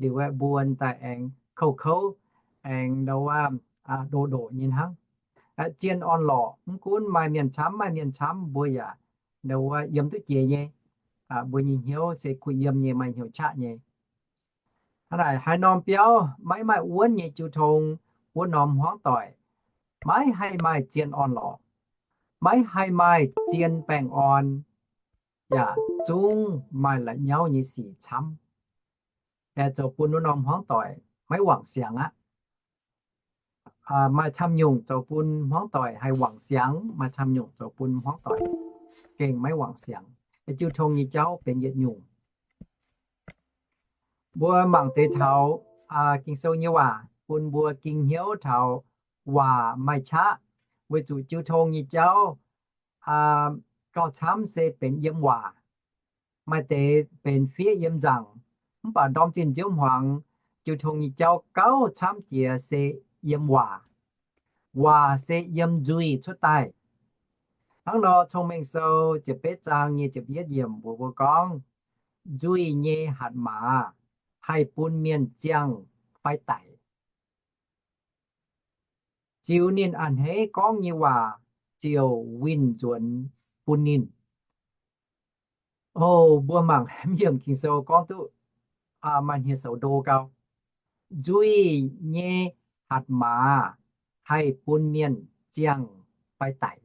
Liuz aeqv, mbuo daaih aengx kouv-kouv, aengx ndau wuov ndoqc ndoqc nyei hnangv. Zien orn-lorqc mv gunv maaih mienh camv, maaih mienh camv, mbuo yaac ndau wuov yiem duqv jiex nyei. Mbuo nyei hnyouv se kuh yiem nyei, maaih hnyouv qaqv nyei. Hnangv naaic, haaix norm biauv maiv maaih wuonv nyei jiu tong, wuov norm hmuangv doic maiv haih maaih zien orn-lorqc, maiv haih maaih zien baengh orn, yaac zungv maaih la'nyauv nyei sic camv. Aengx zoux bun wuov norm hmuangv doic maiv wangc siangx aqv. Maaih camv nyungc zoux bun hmuangv doic haih wangc siangx, maaih camv nyungc zoux bun hmuangv doic gengh maiv wangc siangx. Jiu tong nyei jauv benx yietc nyungc. Mbuo mangc deix taux Ging-Sou nyei waac bun mbuo ging hnyouv taux waac maaih qaqv, weic zuqc jiu tong nyei jauv gauh camv se benx yiem waac. Maaih deix benx fiev yiem nzaangc, mv baac ndorm zinh nziouv hmuangx jiu tong nyei jauv gauh camv jiex se yiem waac. Waac se yiem nzuih cuotv daaih. Hnangv nor, Cong-Mengh Sou ziepc betv zaang nyei ziepc yietv yiemc mbuox mbuo gorngv, nzuih nyei hatc maaz haih bun mienh ziangh fai daic. Ziux ninh a'hneiv gorngv nyei waac ziouc winh nzuonx bun ninh. O, mbuo mangc hemx yiemc Ging-Sou gorngv duqv maaih hniev-soux ndo gau. Nzuih nyei hatc maaz haih bun mienh ziangh fai daic.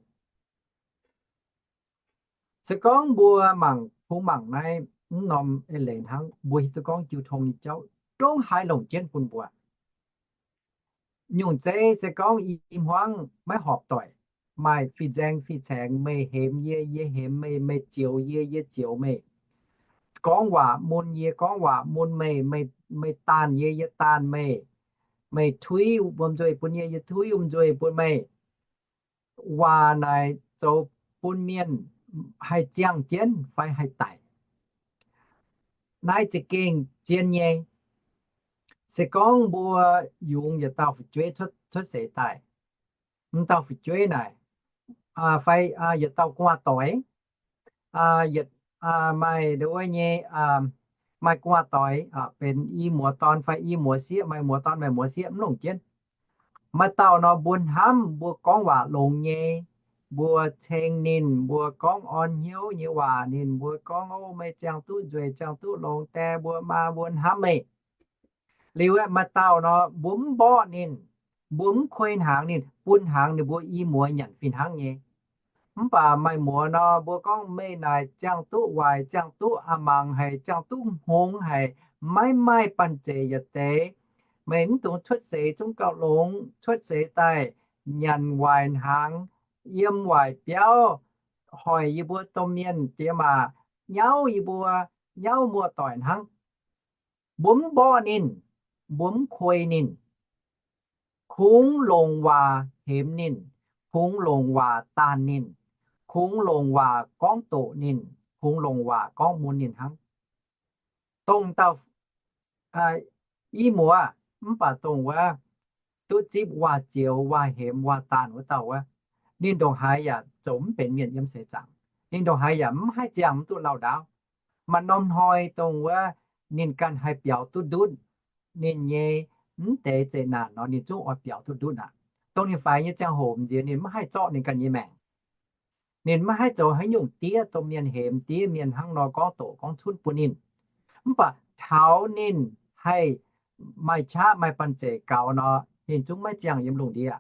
Se gorngv mbuo mangc, kungx mangc naaiv mv norm eix leiz hnangv, mbuo hiuv duqv gorngv jiu tong nyei jauv ndongc haaix longc jienv bun mbuo. Nyungc zeiv se gorngv i hmuangv maiv horpc doic, maaih fih nzaeng fih caengx, meih hemx yie, yie hemx meih, meih zioux yie, yie zioux meih, gorngv waac mun yie, gorngv waac mun meih, meih daanh yie, yie daanh meih, meih tuiv wuom-nzuih bun yie, yie tuiv wuom-nzuih bun meih. Waac naaic zoux bun mienh haih ziangh jienv fai haih daic. naaiv za'gengh zien nyei. Se gorngv mbuo yungz yietc dauh fu'jueiv cuotv seix daaih, m'dauh fu'jueiv naaic, fai yietc dauh gu'nguaaz-doic, yietc, maaih ndo wuov nyei, maaih gu'nguaaz-doic, benx i muoz dorn fai i muoz sieqv, maaih muoz dorn maaih muoz sieqv mv longc jienv. Maaih dauh nor mbuo hnamv mbuo gorngv waac longx nyei, mbuo ceng ninh, mbuo gorngv orn hnyouv nyei waac ninh, mbuo gorngv, O, meih ziangh duqv nzueic, ziangh duqv longx, die mbuo maa mbuo hnamv meih. Liuz aeqv, maaih dauh nor mbuo mv mborqv ninh, mbuo mv kuei hnaangx ninh, bun hnaangx ninh mbuo i muoz nyanc fih hnangv nyei. Mv baac maaih muoz nor mbuo gorngv, Meih naaic ziangh duqv waaic, ziangh duqv a'mangc haic, ziangh duqv hngongx haic, maiv maaih banh zeic yietc deix. Meih mv dungx cuotv seix zungv gauh longx, cuotv seix daaih nyanc waaic hnaangx, yiem waaic biauv, hoic yie mbuo domh mienh diex maac, nyauv yie mbuo, nyauv muoz-doic hnangv. Mbuo mv mborqv ninh, mbuo mv kuei ninh. Kungx longc waac hemx ninh, kungx longc waac daanh ninh, kungx longc waac gorngv doqc ninh, kungx longc waac gorngv mun ninh hnangv. Dongh dauh i muoz, mv baac dongh wuov duqv zipv waac-zioux, waac-hemx, waac-daanh wuov dauh wuov, ninh ndongc haaix yaac zoux mv benx mienh yiem seix zaangc. Ninh ndongc haaix yaac mv haih ziangh mv duqv lauh ndaauv. Maaih norm hnoi dongh wuov ninh ganh haih biaux duqv ndutv ninh nyei mv deix zeqc naanc nor, ninh zungv oix biaux duqv ndutv aqv. Dongh ninh faix nyei ziangh hoc nziex ninh mv haih zorqv ninh ganh nyei maengc. Ninh maiv haih zoux haaix nyungc diev domh mienh, hemx diev mienh hnangv nor gorngv doqc gorngv cunv bun ninh. Mv baac taux ninh haih maaih qaqv maaih banh zeic gaux nor, ninh zungv maiv ziangh yiem lungh ndiev.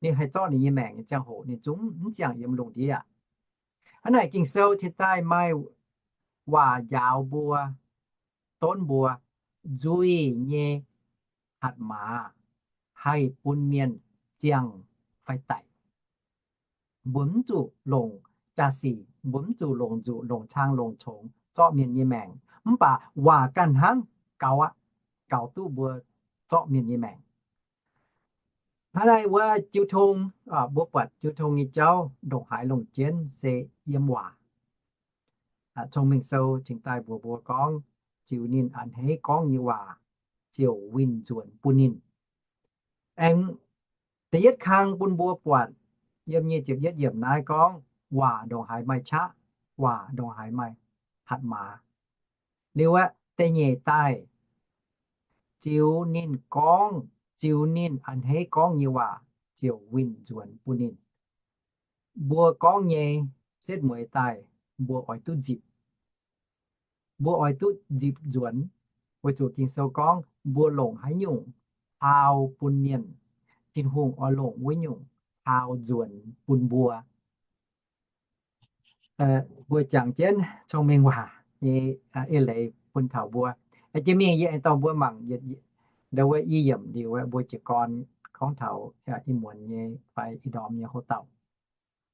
Ninh haih zorqv ninh nyei maengc nyei ziangh hoc ninh zungv mv ziangh yiem lungh ndiev. Hnangv naaic Ging-Sou cingx daaih maaih waac njaaux mbuo, donv mbuo, nzuih nyei hatc maaz haih bun mienh ziangh fai daic. Mbuo mv zuqc longc jaa-sic, mbuo mv zuqc longc nzuqc, longc cang, longc congx zorqv mienh nyei maengc. Mv baac waac ganh hnangv gaux aqv, gaux duqv mbuo zorqv mienh nyei maengc. Hnangv naaiv wuov jiu tong, mbuo buatc jiu tong nyei jauv ndongc haaix longc jienv se yiem waac. Cong-Mengh Sou cingx daaih mbuox mbuo gorngv, ziux ninh a'hneiv gorngv nyei waac ziouc winh nzuonx bun ninh. Aengx da'yietv kang bun mbuo buatc yiem nyic ziepc yietv yiemc naaiv gorngv waac ndongc haaix maaih qaqv, waac ndongc haaix maaih hatc maaz. Liuz aeqv, da'nyeic daaih, ziux ninh gorngv, ziux ninh a'hneiv gorngv nyei waac ziouc winh nzuonx bun ninh. Mbuo gorngv nyei setv mueiz daaih, mbuo oix duqv nzipc. Mbuo oix duqv nzipc nzuonx, weic zuqc Ging-Sou gorngv mbuo longc haaix nyungc haau bun mienh, Tin-Hungh oix longc wuov nyungc haau nzuonx bun mbuo. Mbuo jangx jienv Cong-Mengh Waac nyei eix leiz bun taux mbuo. Jiex mingh yie aengx dorh mbuo mangc ndo wuov i yiemc liuz, mbuo jiez gorn gorngv taux ih muonz nyei fai ih ndorm nyei houx-dauh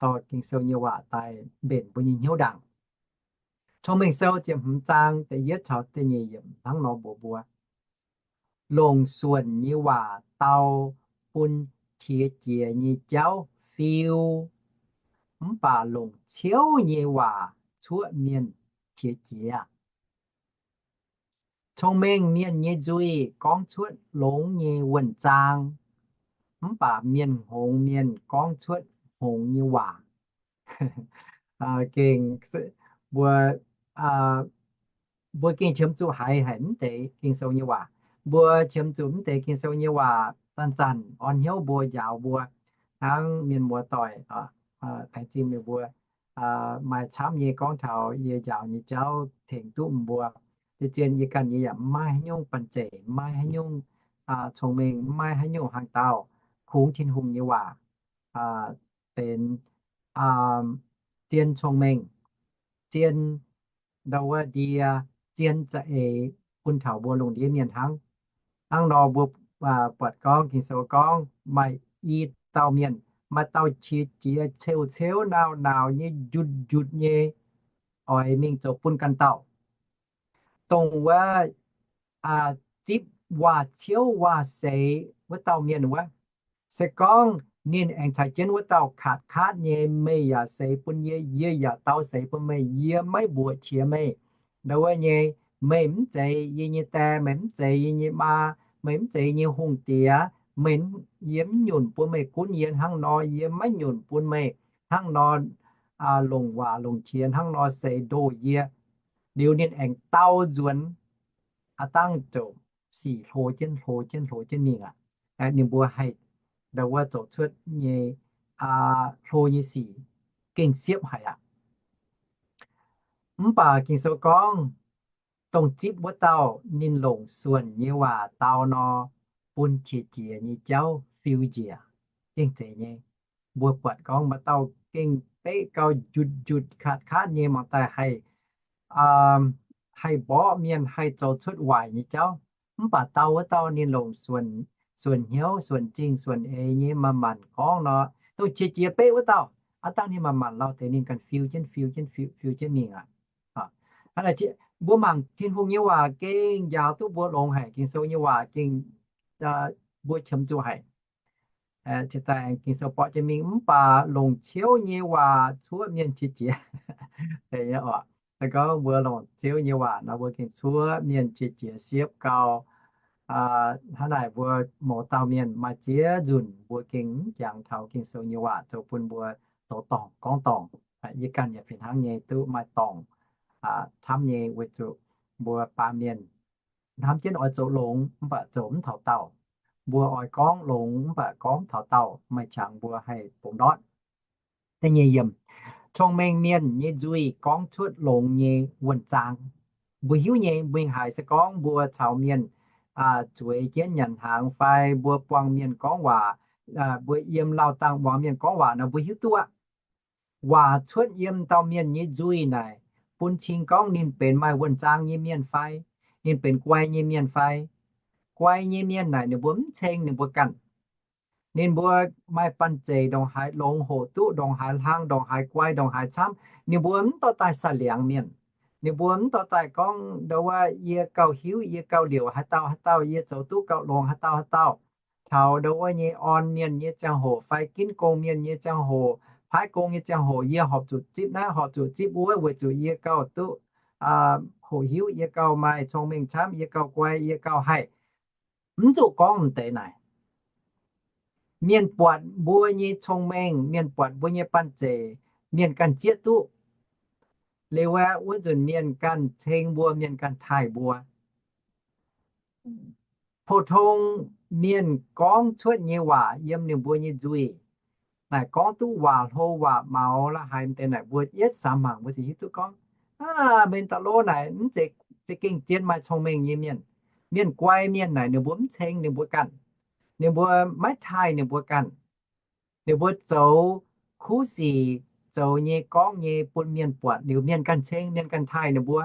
dorh Ging-Sou nyei waac daaih mbenc mbuo nyei hnyouv ndaangc. Cong-Mengh Sou ziepc hmz zaang da'yietv caux da'nyeic yiemc hnangv nor mbuox mbuo, longc suonc nyei waac dau bun qiex jiez nyei jauv fiu, mv baac longc ciouv nyei waac cuoqv mienh qiex jiez. Cong-mengh mienh nyei nzuih gorngv cuotv longx nyei wuonh-zaang, mv baac mienh hngongx mienh gorngv cuotv hngongx nyei waac. Gengh mbuo, mbuo gengh qiemx zuqc haiz haic mv deix Ging-Sou nyei waac. Mbuo qiemx zuqc mv deix Ging-Sou nyei waac zanc-zanc orn hnyouv mbuo, njaaux mbuo, hnangv mienh muoz-doic, laengz zingh meih mbuo maaih camv nyei gorngv taux yie njaaux nyei jauv tengx duqv mbuo. Deix zien yie ganh nyei yaac mv maaih haaix nyungc banh zeic, mv maaih haaix nyungc cong-mengh, mv maaih haaix nyungc hlang dauh. Kungx Tin-Hungh nyei waac benx zien cong-mengh, zien ndau wuov ndie, zien za'eix bun taux mbuo lungh ndiev mienh hnangv. Hnangv nor mbuo buatc gorngv, Ging-Sou gorngv maaih i dauh mienh, maaih dauh qiex jiez, ceu-ceuv, naauh-naauh nyei, njutc-njutc nyei, oix mingh zoux bun ganh dauh. Dongh wuov zipv waac-ciouv waac-seix wuov dauh mienh wuov, se gorngv ninh aengx caux jienv wuov dauh katv-katv nyei, meih yaac seix bun yie, yie yaac dau seix bun meih, yie maiv mbuoqc qiex meih, ndau wuov nyei, Meih mv zeiz yie nyei die, meih mv zeiz yie nyei maa, meih mv zeiz yie nyei hungh diex. Meih, yie mv nyunc bun meih gunv yie hnangv nor, yie maiv nyunc bun meih hnangv nor longc waac longc qiex hnangv nor seix ndoh yie. Liuz ninh aengx dau nzuonx, aav dangh ziouc sic hlo jienv hlo jienv hlo jienv mingh aqv. Ninh mbuo haih, ndau wuov zoux cuotv nyei hlo nyei sic gengh siepv haic aqv. Mv baac Ging-Sou gorngv, dongh zipv wuov dauh ninh longc suonc nyei waac dau nor, bun qiex jiez nyei jauv fiu njiec. Gengh zeiz nyei. Mbuo buatc gorngv maaih dauh gengh beqv gau, njutc njutc katv katv nyei, mangc daaih haih, haih mborqv mienh, haih zoux cuotv waaic nyei jauv. Mv baac dau wuov dauh ninh longc suonc hnyouv, suonc zingh, suonc eix nyei manc-manc gorngv nor, dongh qiex jiez beqv wuov dauh, aav dangh ninh manc-manc lauh deix ninh ganh fiu jienv fiu jienv fiu, fiu jienv mingh aqv. Mbuo mangc Tin-Hungh nyei waac gengh njaaux duqv mbuo longx haic. Ging-Sou nyei waac gengh, mbuo qiemx zuqc haic. Ciex daaih Ging-Sou borqv jienv mingh, mv baac longc ciouv nyei waac cuoqv mienh qiex jiez. Gorngv mbuo longc ciouv nyei waac nor, mbuo gengh cuoqv mienh qiex jiez siepv gau. Hnangv naaic mbuo mouz dauh mienh maaih ziex nzunc mbuo gengh mv jangx taux Ging-Sou nyei waac zoux bun mbuo zoux dorngc gorngv dorngc. Yie ganh yaac fih hnangv nyei duqv maaih dorngc camv nyei weic zuqc mbuo baamh mienh hnamv jienv oix zoux longx mv baac zoux mv taux daauh. Mbuo oix gorngv longx mv baac gorngv mv taux daauh, maaih qangx mbuo haih bungx ndortv. Da'nyeic yiemc, cong-mengh mienh nyei nzuih gorngv cuotv longx nyei wuonh zaang. Mbuo hiuv nyei, mbuo mingh haaix se gorngv mbuo caux mienh zueiz jienv nyanc hnaangx fai mbuo buangh mienh gorngv waac, mbuo yiem lauh dangh muangx mienh gorngv waac nor, mbuo hiuv duqv aqv. Waac cuotv yiem dauh mienh nyei nzuih naaic, bun cing gorngv ninh benx maaih wuonh zaang nyei mienh fai, ninh benx guai nyei mienh fai. Guai nyei mienh naaic ninh mbuo mv ceng ninh mbuo ganh. Ninh mbuo maaih banh zeic ndongc haaix longx hoqc duqv, ndongc haaix hlang, ndongc haaix guai, ndongc haaix camv, ninh mbuo mv dorh daaih sa'liangx mienh. Ninh mbuo mv dorh daaih gorngv ndau wuov, yie gauh hiuv, yie gauh liouc haaix dauh haaix dauh, yie zoux duqv gauh longx haaix dauh haaix dauh. Taux ndau wuov nyei orn mienh nyei ziangh hoc fai ginv gong mienh nyei ziangh hoc, paaiv gong nyei ziangh hoc, yie horpc zuqc zipv naaiv, horpc zuqc zipv wuov, weic zuqc yie gauh duqv hoqc hiuv, yie gauh maaih cong-mengh camv, yie gauh guai, yie gauh haih. Mv zuqc gorngv m'deix naaic. Mienh buatc mbuo nyei cong-mengh, mienh buatc mbuo nyei banh zeic, mienh ganh zieqv duqv. Liuz aeqv, wuov nzunc mienh ganh ceng mbuo, mienh ganh taaih mbuo. Pou-tong mienh gorngv cuotv nyei waac yiem ninh mbuo nyei nzuih naaic, gorngv duqv waac hlo waac maux la'haaix m'deix naaic, mbuo yietv samx mangc mbuo ziouc hiuv duqv gorngv, aa, mienh da'lov naaic mv zeiz za'gengh zien maaih cong-mengh nyei mienh. Mienh guai mienh naaic ninh mbuo mv ceng ninh mbuo ganh. Ninh mbuo maiv taaih ninh mbuo ganh. Ninh mbuo zoux kuv sic, zoux nyei gorngv nyei bun mienh buatc liuz mienh ganh ceng, mienh ganh taaih ninh mbuo.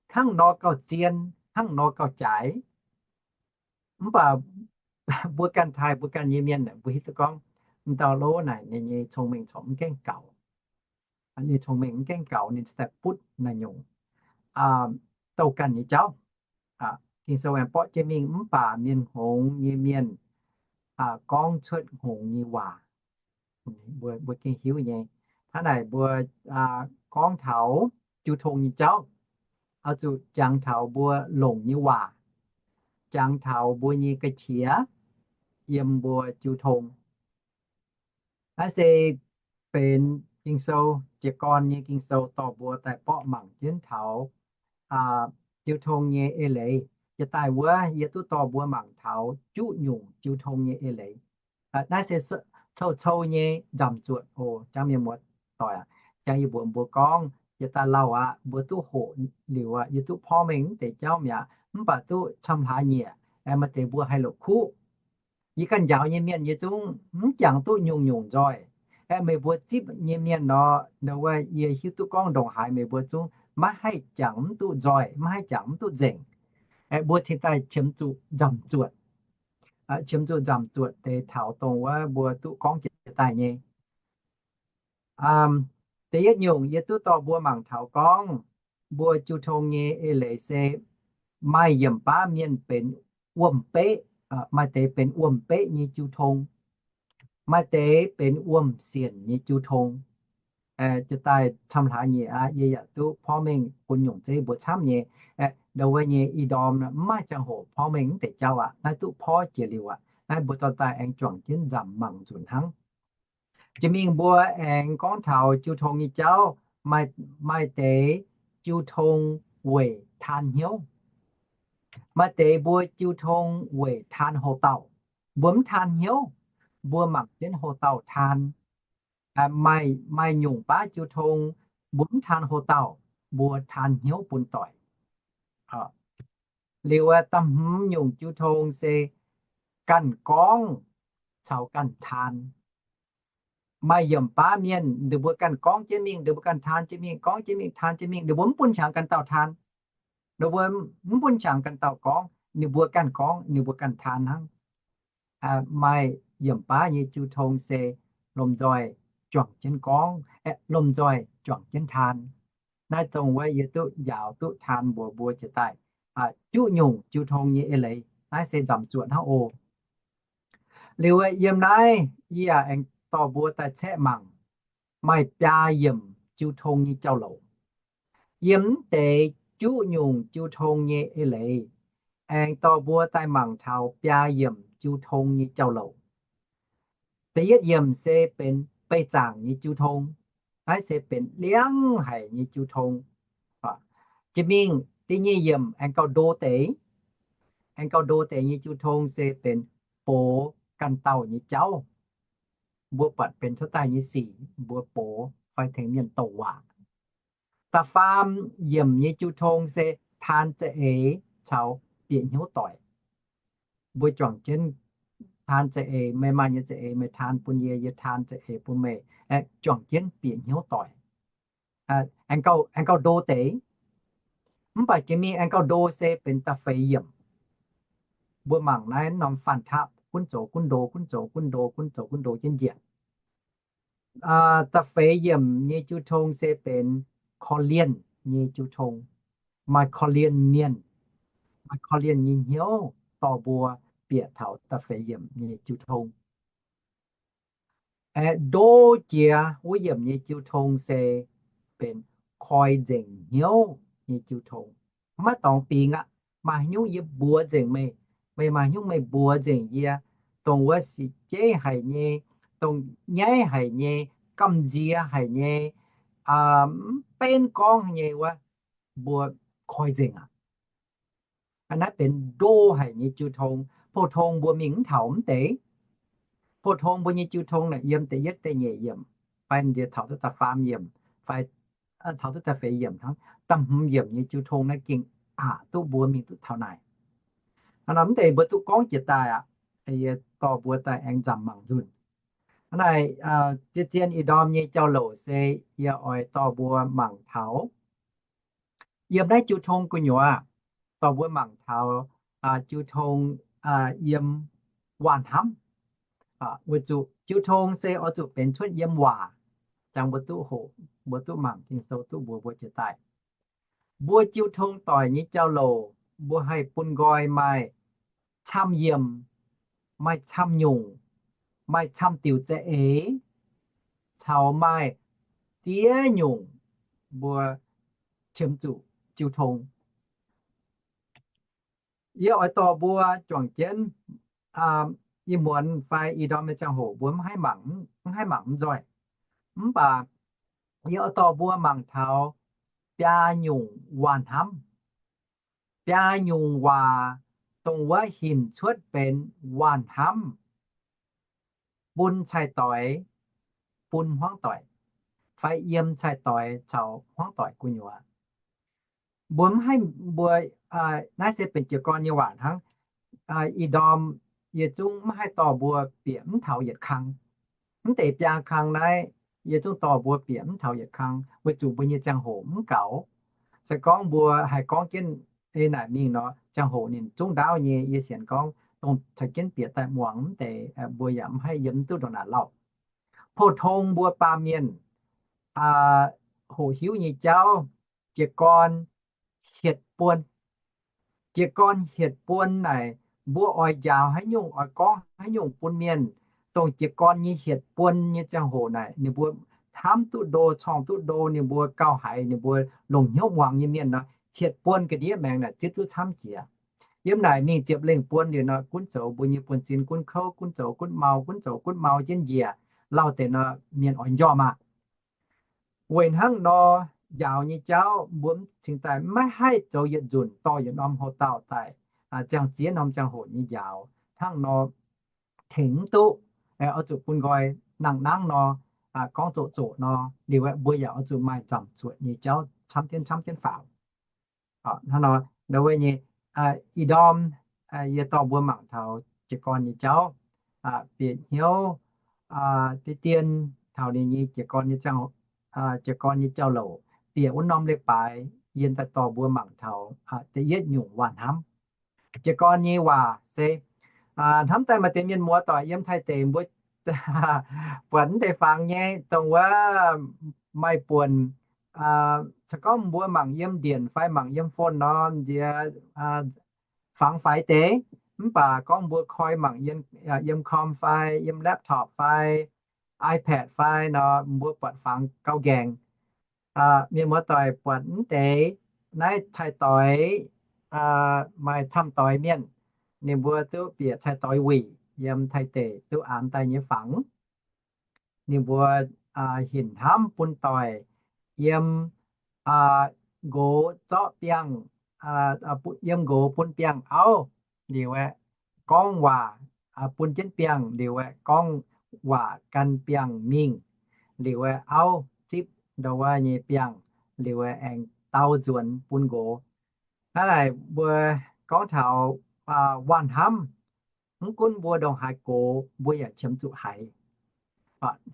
Hnangv nor gauh zien, hnangv nor gauh jaaix. Mv baac mbuo ganh taaih mbuo ganh nyei mienh, mbuo hiuv duqv gorngv, m'dauh lov naaic ninh nyei cong-mengh corc mv gaengh gaux. Ninh cong-mengh mv gaengh gaux, ninh cingx daaih butv naaiv nyungc douh ganh nyei jauv. Ging-Sou aengx borqv jienv mingh, mv baac mienh hngongx nyei mienh gorngv cuotv hngongx nyei waac. Mbuo gengh hiuv nyei. Hnangv naaic mbuo gorngv taux jiu tong nyei jauv, oix zuqc jangx taux mbuo longc nyei waac, jangx taux mbuo nyei ga'qiex yiem mbuo jiu tong. Naaiv se benx Ging-Sou, jiez gorn nyei Ging-Sou dorh mbuo daaih borqv mangc jienv taux jiu tong nyei eix leiz. Jiex daaih wuov yie duqv dorh mbuo mangc taux juqv nyungc jiu tong nyei eix leiz. Naaiv se cou-cou nyei nzamc zuotc oc, jangv mienh muoz doic aac. Jangv yie mbuox mbuo gorngv, jiex daaih lauh aqv, mbuo duqv hoqc liuz aqv, yie duqv porv mengh mv deix jauv mi'aqv, mv baac duqv camv hlaax nyieqc, maaih deix mbuo haih longc kuv. Yie ganh njaaux nyei mienh yie zungv mv jangx duqv nyungc-nyungc nzoih. Aeqv, meih mbuo zipv nyei mienh nor, wuov yie hiuv duqv gorngv ndongc haaix meih mbuo zungv maiv haih jangx mv duqv nzoih, maiv haih jangx mv duqv nzengc. Aeqv, mbuo cingx daaih qiemx zuqc nzamc zuotc, qiemx zuqc nzamc zuotc deix taux dongh wuov mbuo duqv gorngv jiex daaih nyei. Da'yietv nyungc yie duqv dorh mbuo mangc taux gorngv, mbuo jiu tong nyei eix leiz se maaih yiemc baav mienh benx wuom-beqv, maaih deix benx wuom-beqv nyei jiu tong, maaih deix benx wuom-sienc nyei jiu tong. Jiex daaih camv hlaax nyeic aqv, yie yaac duqv porv mengh bun nyungc zeiv mbuo camv nyei. Ndongc wuov nyei ih ndorm mv maaih ziangh hoc porv mengh mv deix jauv aqv. Naaiv duqv porv jiex liuz aqv. Naaiv mbuo dorh daaih aengx juangc jienv nzamc mangc nzunc hnangv. Jiex mingh mbuo aengx gorngv taux jiu tong nyei jauv, maaih deix jiu tong weic taan hnyouv. Maaih deix mbuo jiu tong weic taan houx-dauh. Mbuo mv taan hnyouv, mbuo mangc jienv houx-dauh taan. Maaih nyungc baav jiu tong, mbuo mv taan houx-dauh, mbuo taan hnyouv bun doic. Liuz da'hmz nyungc jiu tong se ganh gorngv caux ganh taan. Maaih yiemc baav mienh ninh mbuo ganh gorngv jienv mingh, ninh mbuo ganh taan jienv mingh, gorngv jienv mingh, taan jienv mingh, ninh mbuo mv bun qangx ganh dauh taan. Ninh mbuo mv bun qangx ganh dauh gorngv, ninh mbuo ganh gorngv, ninh mbuo ganh taan hnangv. Maaih yiemc baav nyei jiu tong se lomh nzoih juangc jienv gorngv, lomh nzoih juangc jienv taan. Naaiv dongh wuov yie duqv njaaux duqv taan mbuox mbuo jiex daaih juqv nyungc jiu tong nyei eix leiz. Naaiv se nzamc zuoqc hnangv oc. Liuz yiem naaiv yie yaac aengx dorh mbuo daaih caeqv mangc maaih biaa yiemc jiu tong nyei jauv-louc. Yiem mv deix juqv nyungc jiu tong nyei eix leiz, aengx dorh mbuo daaih mangc taux biaa yiemc jiu tong nyei jauv-louc. Da'yietv yiemc se benx beih zaangc nyei jiu tong. Naaiv se benx liangv haic nyei jiu tong. Jiex mingh da'nyeic yiemc aengx gauh ndo deix. Aengx gauh ndo deix nyei jiu tong se benx box ganh dauh nyei jauv. Mbuo buatc benx tov daaih nyei sic mbuo box fai tengx mienh douc waac. Da'faam yiemc nyei jiu tong se taan za'eix caux bieqc hnyouv doic. Mbuo juangc jienv taan za'eix, meih maaih nyei za'eix meih taan bun yie, yie taan za'eix bun meih, juangc jienv bieqc hnyouv doic. Aengx gauh ndo deix. Mv baac jiex mingh aengx gauh ndo se benx da'feix yiemc. Mbuo mangc naaiv norm fanh taapv gunv zoux gunv ndo, gunv zoux gunv ndo, gunv zoux gunv ndo jienv njiec. Da'feix yiemc nyei jiu tong se benx korv-lienh nyei jiu tong. Maaih korv-lienh mienh, maaih korv-lienh nyei hnyouv dorh mbuo bieqc taux da'feix yiemc nyei jiu tong. Ndo jiex wuov yiemc nyei jiu tong se benx koi nzengc hnyouv nyei jiu tong. Maiv dorngx bingx aqv. Maaih haaix nyungc yie mbuox nzengc meih, meih maaih haaix nyungc meih mbuox nzengc yie, dongh wuov sic jeiv haic nyei, dongh nyaiv haic nyei, gamh nziex haic nyei, mv benv gorngv nyei wuov, mbuo koi nzengc aqv. Naaiv benx ndo haic nyei jiu tong. Pou-tong mbuo mingh mv taux mv deix. Pou-tong mbuo nyei jiu tong naaic yiem da'yietv, da'nyeic yiemc, fai nziex taux duqv da'faam yiemc, fai taux duqv da'feix yiemc hnangv. Da'hmz yiemc nyei jiu tong naaiv gengh aqc duqv mbuo mingh duqv taux naaic. Hnangv naaic mv deix mbuo duqv gorngv jiex daaih aqv. Yie dorh mbuo daaih aengx nzamc mangc nzunc. Hnangv naaic, zien-zien ih ndorm nyei jauv-louc se yie oix dorh mbuo mangc taux yiem naaiv jiu tong gu'nyuoz, dorh mbuo mangc taux jiu tong yiem waac-hnamv. Weic zuqc jiu tong se oix zuqc benx cuotv yiem waac, jangx mbuo duqv hoqc, mbuo duqv mangc Ging-Sou duqv mbuox mbuo jiex daaih. Mbuo jiu tong doic nyei jauv-louc mbuo haih bun nqoi maaih camv yiemc, maaih camv nyungc, maaih camv diuc za'eix, caux maaih diev nyungc mbuo qiemx zuqc jiu tong. Yie oix dorh mbuo juangc jienv ih muonz fai ih ndorm nyei ziangh hoc mbuo mv haih mangc, mv haih mangc mv nzoih. Mv baac yie oix dorh mbuo mangc taux biaa nyungc waac-hnamv, biaa nyungc waac, dongh wuov hinc cuotv benx waac-hnamv bun cai-doix, bun hmuangv doic, fai yiem cai-doix caux hmuangv doic gu'nyuoz. Mbuo mv haih, mbuo, naaiv se benx jiez gorn nyei waac hnangv. Ih ndorm yie zungv mv haih dorh mbuo bieqc mv taux yietc kang. Mv deix biaa kang naaiv, yie zungv dorh mbuo bieqc mv taux yietc kang, weic zuqc mbuo nyei ziangh hoc mv gaux. Se gorngv mbuo haih gorngv jienv ei naaic mingh nor, ziangh hoc ninh zungv ndaauv nyei. Yie sienx gorngv dongh caux jienv bieqc daaih muangx mv deix, mbuo yaac mv haih yiem mv duqv ndongc naaic lauh. Pou-tong mbuo baamh mienh hoqc hiuv nyei jauv, jiez gorn hietc buonc. Jiez gorn hietc buonc naaic, mbuo oix njaaux haaix nyungc, oix gorngv haaix nyungc bun mienh, dongh jiez gorn nyei hietc buonc nyei ziangh hoc naaic ninh mbuo hnamv duqv ndo, corngh duqv ndo, ninh mbuo gauh haiz ninh mbuo longc hnyouv muangx nyei mienh nor, hietc buonc ga'ndiev maengx naaic zipv duqv camv jiex. Yiem naaic mingh ziepc lengh buonc liuz nor, gunv zoux mbuo nyei buonv-sin gunv kouv, gunv zoux gunv mau, gunv zoux gunv mau jienv njiec, lauh deix nor mienh oix njormh aqv. Weic hnangv nor, njaaux nyei jauv mbuo mv cingx daaih maiv haih zoux yietc nzunc dorh yietc norm houx-dauh daaih ziangh ziex norm ziangh hoc nyei njaaux. Hnangv nor tengx mv duqv, oix zuqc bun nqoi nangh nangv nor, gorngv zoqc zoqc nor, liuz aeqv, mbuo yaac oix zuqc maaih nzamc zuotc nyei jauv camv jienv camv jienv faaux. Hnangv nor, ndau wuov nyei, ih ndorm yie dorh mbuo mangc taux jiez gorn nyei jauv, bieqc hnyouv deix dien taux ninh nyei jiez gorn nyei ziangh, jiez gorn nyei jauv-louc, bieqc wuov norm leiz-baaix yie daaih dorh mbuo mangc taux da'yietv nyungc waac-hnamv. Jiez gorn nyei waac se, hnamv daaih maaih deix mienh muoz-doic yiem Taiv deic mbuo buatc mv deix fangx nyei, dongh wuov maaih buonc, se gorngv mbuo mangc yiem ndienc fai mangc yiem phone nor, nziex fangx faix deix, mv baac gorngv mbuo koi mangc yiem com fai yiem laptop fai iPad fai nor, mbuo buatc fangx gauh nqaengc. Mienh muoz-doic buatc mv deix naaiv cai-doix, maaih camv doix mienh, ninh mbuo duqv bieqc cai-doix wuic yiem Taiv deic duqv aanx daaih nyei fangx. Ninh mbuo hinc hnamv bun doic yiem nqox zorqv biangh, yiem nqox bun biangh auv liuz aeqv, gorngv waac bun jienv biangh liuz aeqv, gorngv waac gan biangh mingh liuz aeqv, auv zipv ndau wuov nyei biangh liuz aeqv, aengx dau nzuonx bun nqox. Naaiv naaic mbuo gorngv taux waac-hnamv, mv gunv mbuo ndongc haaix gox, mbuo yaac qiemx zuqc haiz.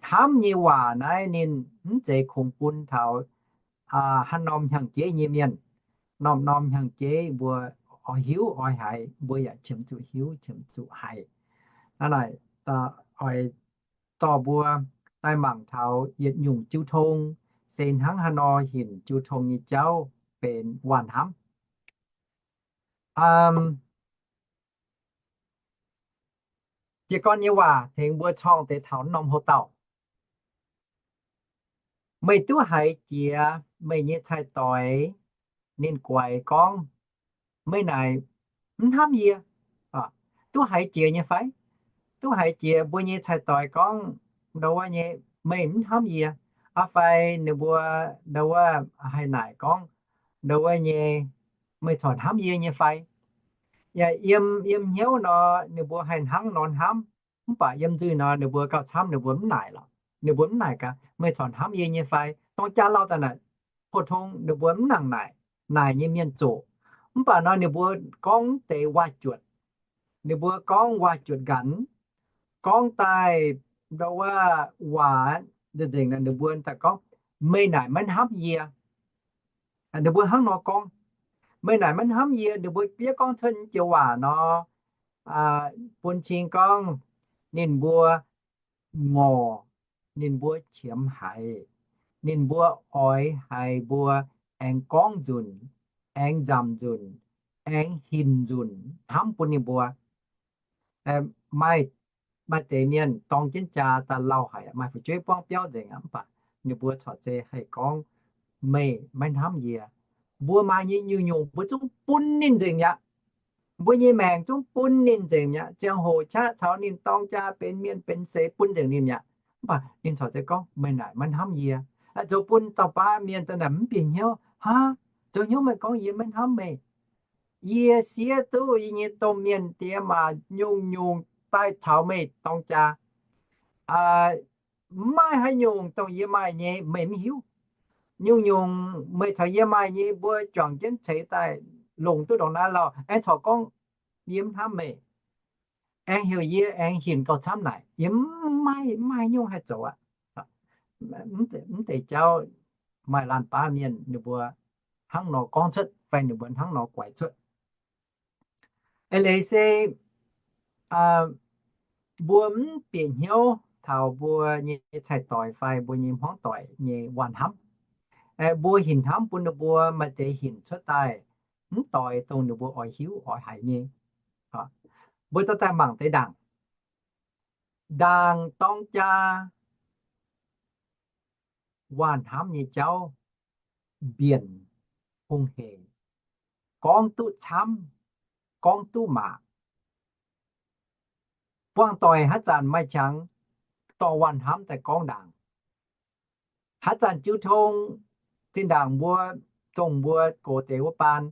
Hnamv nyei waac naaiv ninh mv zeiz kungx bun taux haaix norm hnyangx-jeiv nyei mienh. Norm-norm hnyangx-jeiv mbuo oix hiuv oix haiz, mbuo yaac qiemx zuqc hiuv qiemx zuqc haiz. Naaiv naaic oix dorh mbuo daaih mangc taux yietc nyungc jiu tong, se hnangv haaix nor hinc jiu tong nyei jauv benx waac-hnamv. Jiez gorn nyei waac tengx mbuo corng deix taux norm houx-dauh. Meih duqv haiz jiex meih nyei cai-doix ninh guaix gorngv, meih naaic mv hnamv yie? Duqv haiz jiex nyei fai? Duqv haiz jiex mbuo nyei cai-doix gorngv ndau wuov nyei, meih mv hnamv yie? Aa fai ninh mbuo ndau wuov haih naaic gorngv ndau wuov nyei, meih corc hnamv yie nyei fai? Yaac yiem, yiem hnyouv nor ninh mbuo haih hnangv nor hnamv, mv baac yiem nzuih nor ninh mbuo gauh camv ninh mbuo mv naaic lorqc. Ninh mbuo mv naaic gaax, meih corc hnamv yie nyei fai? Dongh jaa lauh daaih naaic, pou-tong ninh mbuo mv nangc naaic. Naaic nyei mienh zoqc. Mv baac nor ninh mbuo gorngv deix waac-juotc. Ninh mbuo gorngv waac-juotc nqanx, gorngv daaih ndau wuov waac nzengc nzengc nor ninh mbuo daaih gorngv, meih naaic maiv hnamv yie. Ninh mbuo hnangv nor gorngv, meih naaic maiv hnamv yie. Ninh mbuo fiev gorngv cuotv joux waac nor, bun cing gorngv ninh mbuo ngorc, ninh mbuo qiemx haiz, ninh mbuo oix haiz mbuo aengx gorngv nzunc, aengx nzamc nzunc, aengx hinc nzunc hnamv bun ninh mbuo. Maaih, maaih deix mienh dorng jienv jaa daaih lauh haic, maaih fu'jueiv buangv biauv nzengc aqv, mv baac ninh mbuo corc zei haih gorngv, meih maiv hnamv yie. Mbuo maaih nyei nyungc-nyungc mbuo zungv bun ninh nzengc mi'aqv. Mbuo nyei maengc zungv bun ninh nzengc mi'aqv. Ziangh hoc qaqv caux ninh dorng jaa benx mienh benx seix bun nzengc ninh mi'aqv. Mv baac ninh corc zei gorngv, meih naaic maiv hnamv yie. Zoux bun dauh baav mienh daaih naaic mv bieqc hnyouv, haa, zoux hnyouv meih gorngv yie maiv hnamv meih. Yie siev duqv yie nyei domh mienh diex maac nyungc-nyungc daaih caux meih dorng jaa. Maiv maaih haaix nyungc dongh yie maaih nyei meih mv hiuv. Nyungc-nyungc meih caux yie maaih nyei mbuo juangc jienv ceix daaih longc duqv ndongc naaiv lauh, aengx corc gorngv yie mv hnamv meih. Aengx heuc yie aengx hinc gauh camv naaic, yie mv maaih, mv maaih nyungc haih zoux aqv. Mv deix jauv maaih laanh baav mienh ninh mbuo hnangv nor gorngv cuotv fai ninh mbuo hnangv nor guaix cuotv. Eix leiz se mbuo mv bieqc hnyouv taux mbuo nyei cai-doix fai mbuo nyei hmuangv doic nyei waac-hnamv. Mbuo hinc hnamv bun ninh mbuo, maaih deix hinc cuotv daaih mv doix dongh ninh mbuo oix hiuv oix haiz nyei. Mbuo dorh daaih mangc deix ndaangc. Ndaangc dorng jaa waah hnamv nyei jauv mbienc hungh hec, gorngv duqv camv, gorngv duqv maac. Buangh doic haaix zanc maaih qangx dorh waah hnamv daaih gorngv ndaangc. Haaix zanc jiu tong, zinh ndaangc mbuo, dongh mbuo gox deix wuov baan,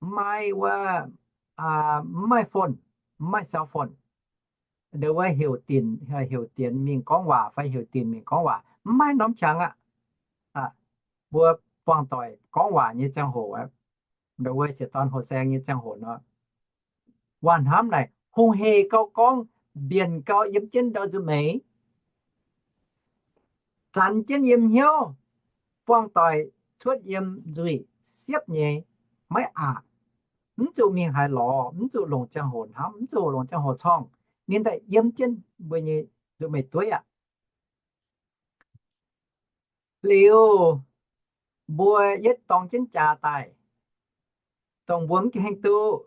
mv maaih wuov, mv maaih phone, mv maaih cell phone, nduov wuov heuc dinc, heuc dinc mingh gorngv waac fai heuc dinc mingh gorngv waac, mv maaih norm qangx aqv. Mbuo buangh doic gorngv waac nyei ziangh hoc, nduov wuov sieqv dorn hoh saeng nyei ziangh hoc nor, waah hnamv naaic hungh hec gauh gorngv, mbienc gauh yiem jienv ndau nzuih meix, zanx jienv yiem hnyouv, buangh doic cuotv yiem nzuih siepv nyei, maiv aqc, mv zuqc mingh haaix lorz, mv zuqc longc ziangh hoc hnamv, mv zuqc longc ziangh hoc corngh, ninh daaih yiem jienv mbuo nyei nzuih meix dueiv aqv. Liuz, mbuo yietv dorng jienv jaax daaih, dongh mbuo mv gaengh duqv,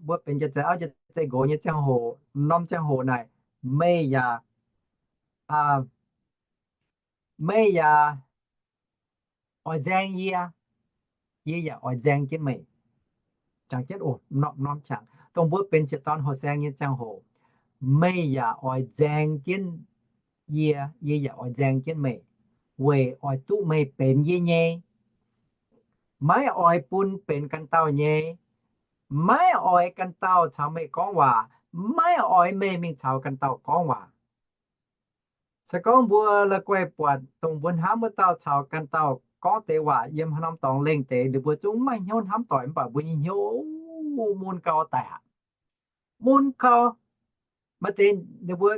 mbuo benx jiex zeiz auv jiex zeiz nqox nyei ziangh hoc, norm ziangh hoc naaic, meih yaac, meih yaac oix nzaeng yie, yie yaac oix nzaeng jienv meih. Jangx jienv oc, norm qangx, dongh mbuo benx sieqv dorn hoh saeng nyei ziangh hoc, meih yaac oix nzaeng jienv yie, yie yaac oix nzaeng jienv meih, weic oix duqv meih benx yie nyei. Maiv oix bun benx ganh dauh nyei. Maiv oix ganh dauh caux meih gorngv waac. Maiv oix meih mingh caux ganh dauh gorngv waac. Se gorngv mbuo la'guaih buatc dongh mbuo hnamv wuov dauh caux ganh dauh gorngv deix waac yiem haaix norm dorngx lengh deix, ninh mbuo zungv maiv maaih hnyouv hnamv doic, mv baac mbuo nyei hnyouv mun gau daic aqv. Mun gau. Maaih deix ninh mbuo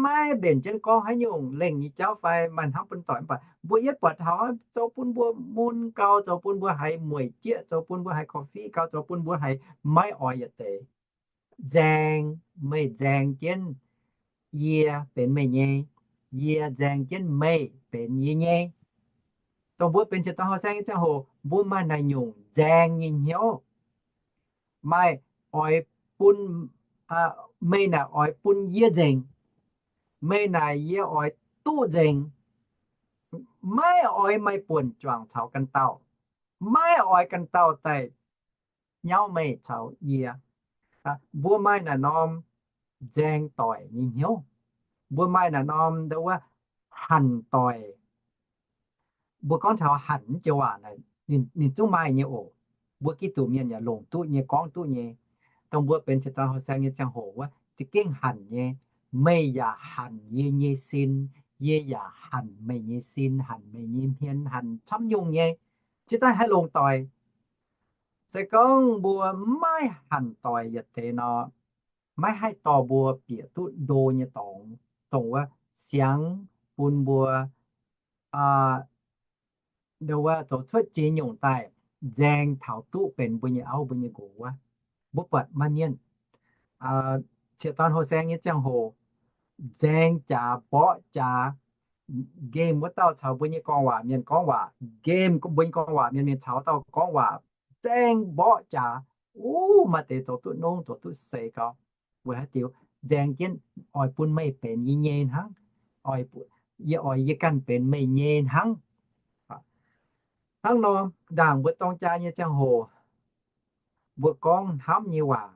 maiv mbenc jienv gorngv haaix nyungc lengh nyei jauv fai maaih hnamv bun doic, mv baac mbuo yietv buatc taux zoux bun mbuo mun gau, zoux bun mbuo haiz mueic jieqv, zoux bun mbuo haiz korv-fiqv gau, zoux bun mbuo haiz maiv oix yietc deix. Nzaeng, meih nzaeng jienv yie benx meih nyei, yie nzaeng jienv meih benx yie nyei. Dongh mbuo benx sieqv dorn hoh saeng nyei ziangh hoc, mbuo maaih naaic nyungc nzaeng nyei hnyouv. Maaih oix bun, meih naaic oix bun yie nzengc. Meih naaic yie oix duqv nzengc. Maiv oix maaih buonc juangc caux ganh dauh. Maiv oix ganh dauh daaih nyauv meih caux yie. Mbuo maaih naaic norm nzaeng doic nyei hnyouv. Mbuo maaih naaic norm nduov wuov hanc doic. Mbuo gorngv taux hanc wuov joux waac naaic, ninh zungv maaih nyei oc. Mbuo Giduc mienh yaac longc duqv nyei, gorngv duqv nyei. Dongh mbuo benx sieqv dorn hoh saeng nyei ziangh hoc wuov, za'gengh hanc nyei. Meih yaac hanc yie nyei sin, yie yaac hanc meih nyei sin, hanc meih nyei hmien, hanc camv nyungc nyei. Cingx daaih haih longc doic. Se gorngv mbuo maiv hanc doic yietc deix nor, maiv haih dorh mbuo bieqc duqv ndo nyei dorngx, dongh wuov siangx bun mbuo, nduov wuov zoux cuotv ziex nyungc daaih nzaeng taux duqv benx mbuo nyei auv mbuo nyei nqox wuov. Mbuo buatc maaih mienh, sieqv dorn hoh saeng nyei ziangh hoc, nzaeng jaax mborqv jaax, game wuov dauh caux mbuo nyei gorngv waac mienh gorngv waac, game mbuo nyei gorngv waac mienh mingh caux dauh gorngv waac, nzaeng mborqv jaax. Uv, maaih deix zoux duqv nongv, zoux duqv seix gau. Weic haaix diuc? Nzaeng jienv oix bun meih benx yie nyei hnangv, yie oix yie ganh benx meih nyei hnangv. Hnangv nor, ndaangc mbuo dorng jaa nyei ziangh hoc, mbuo gorngv hnamv nyei waac,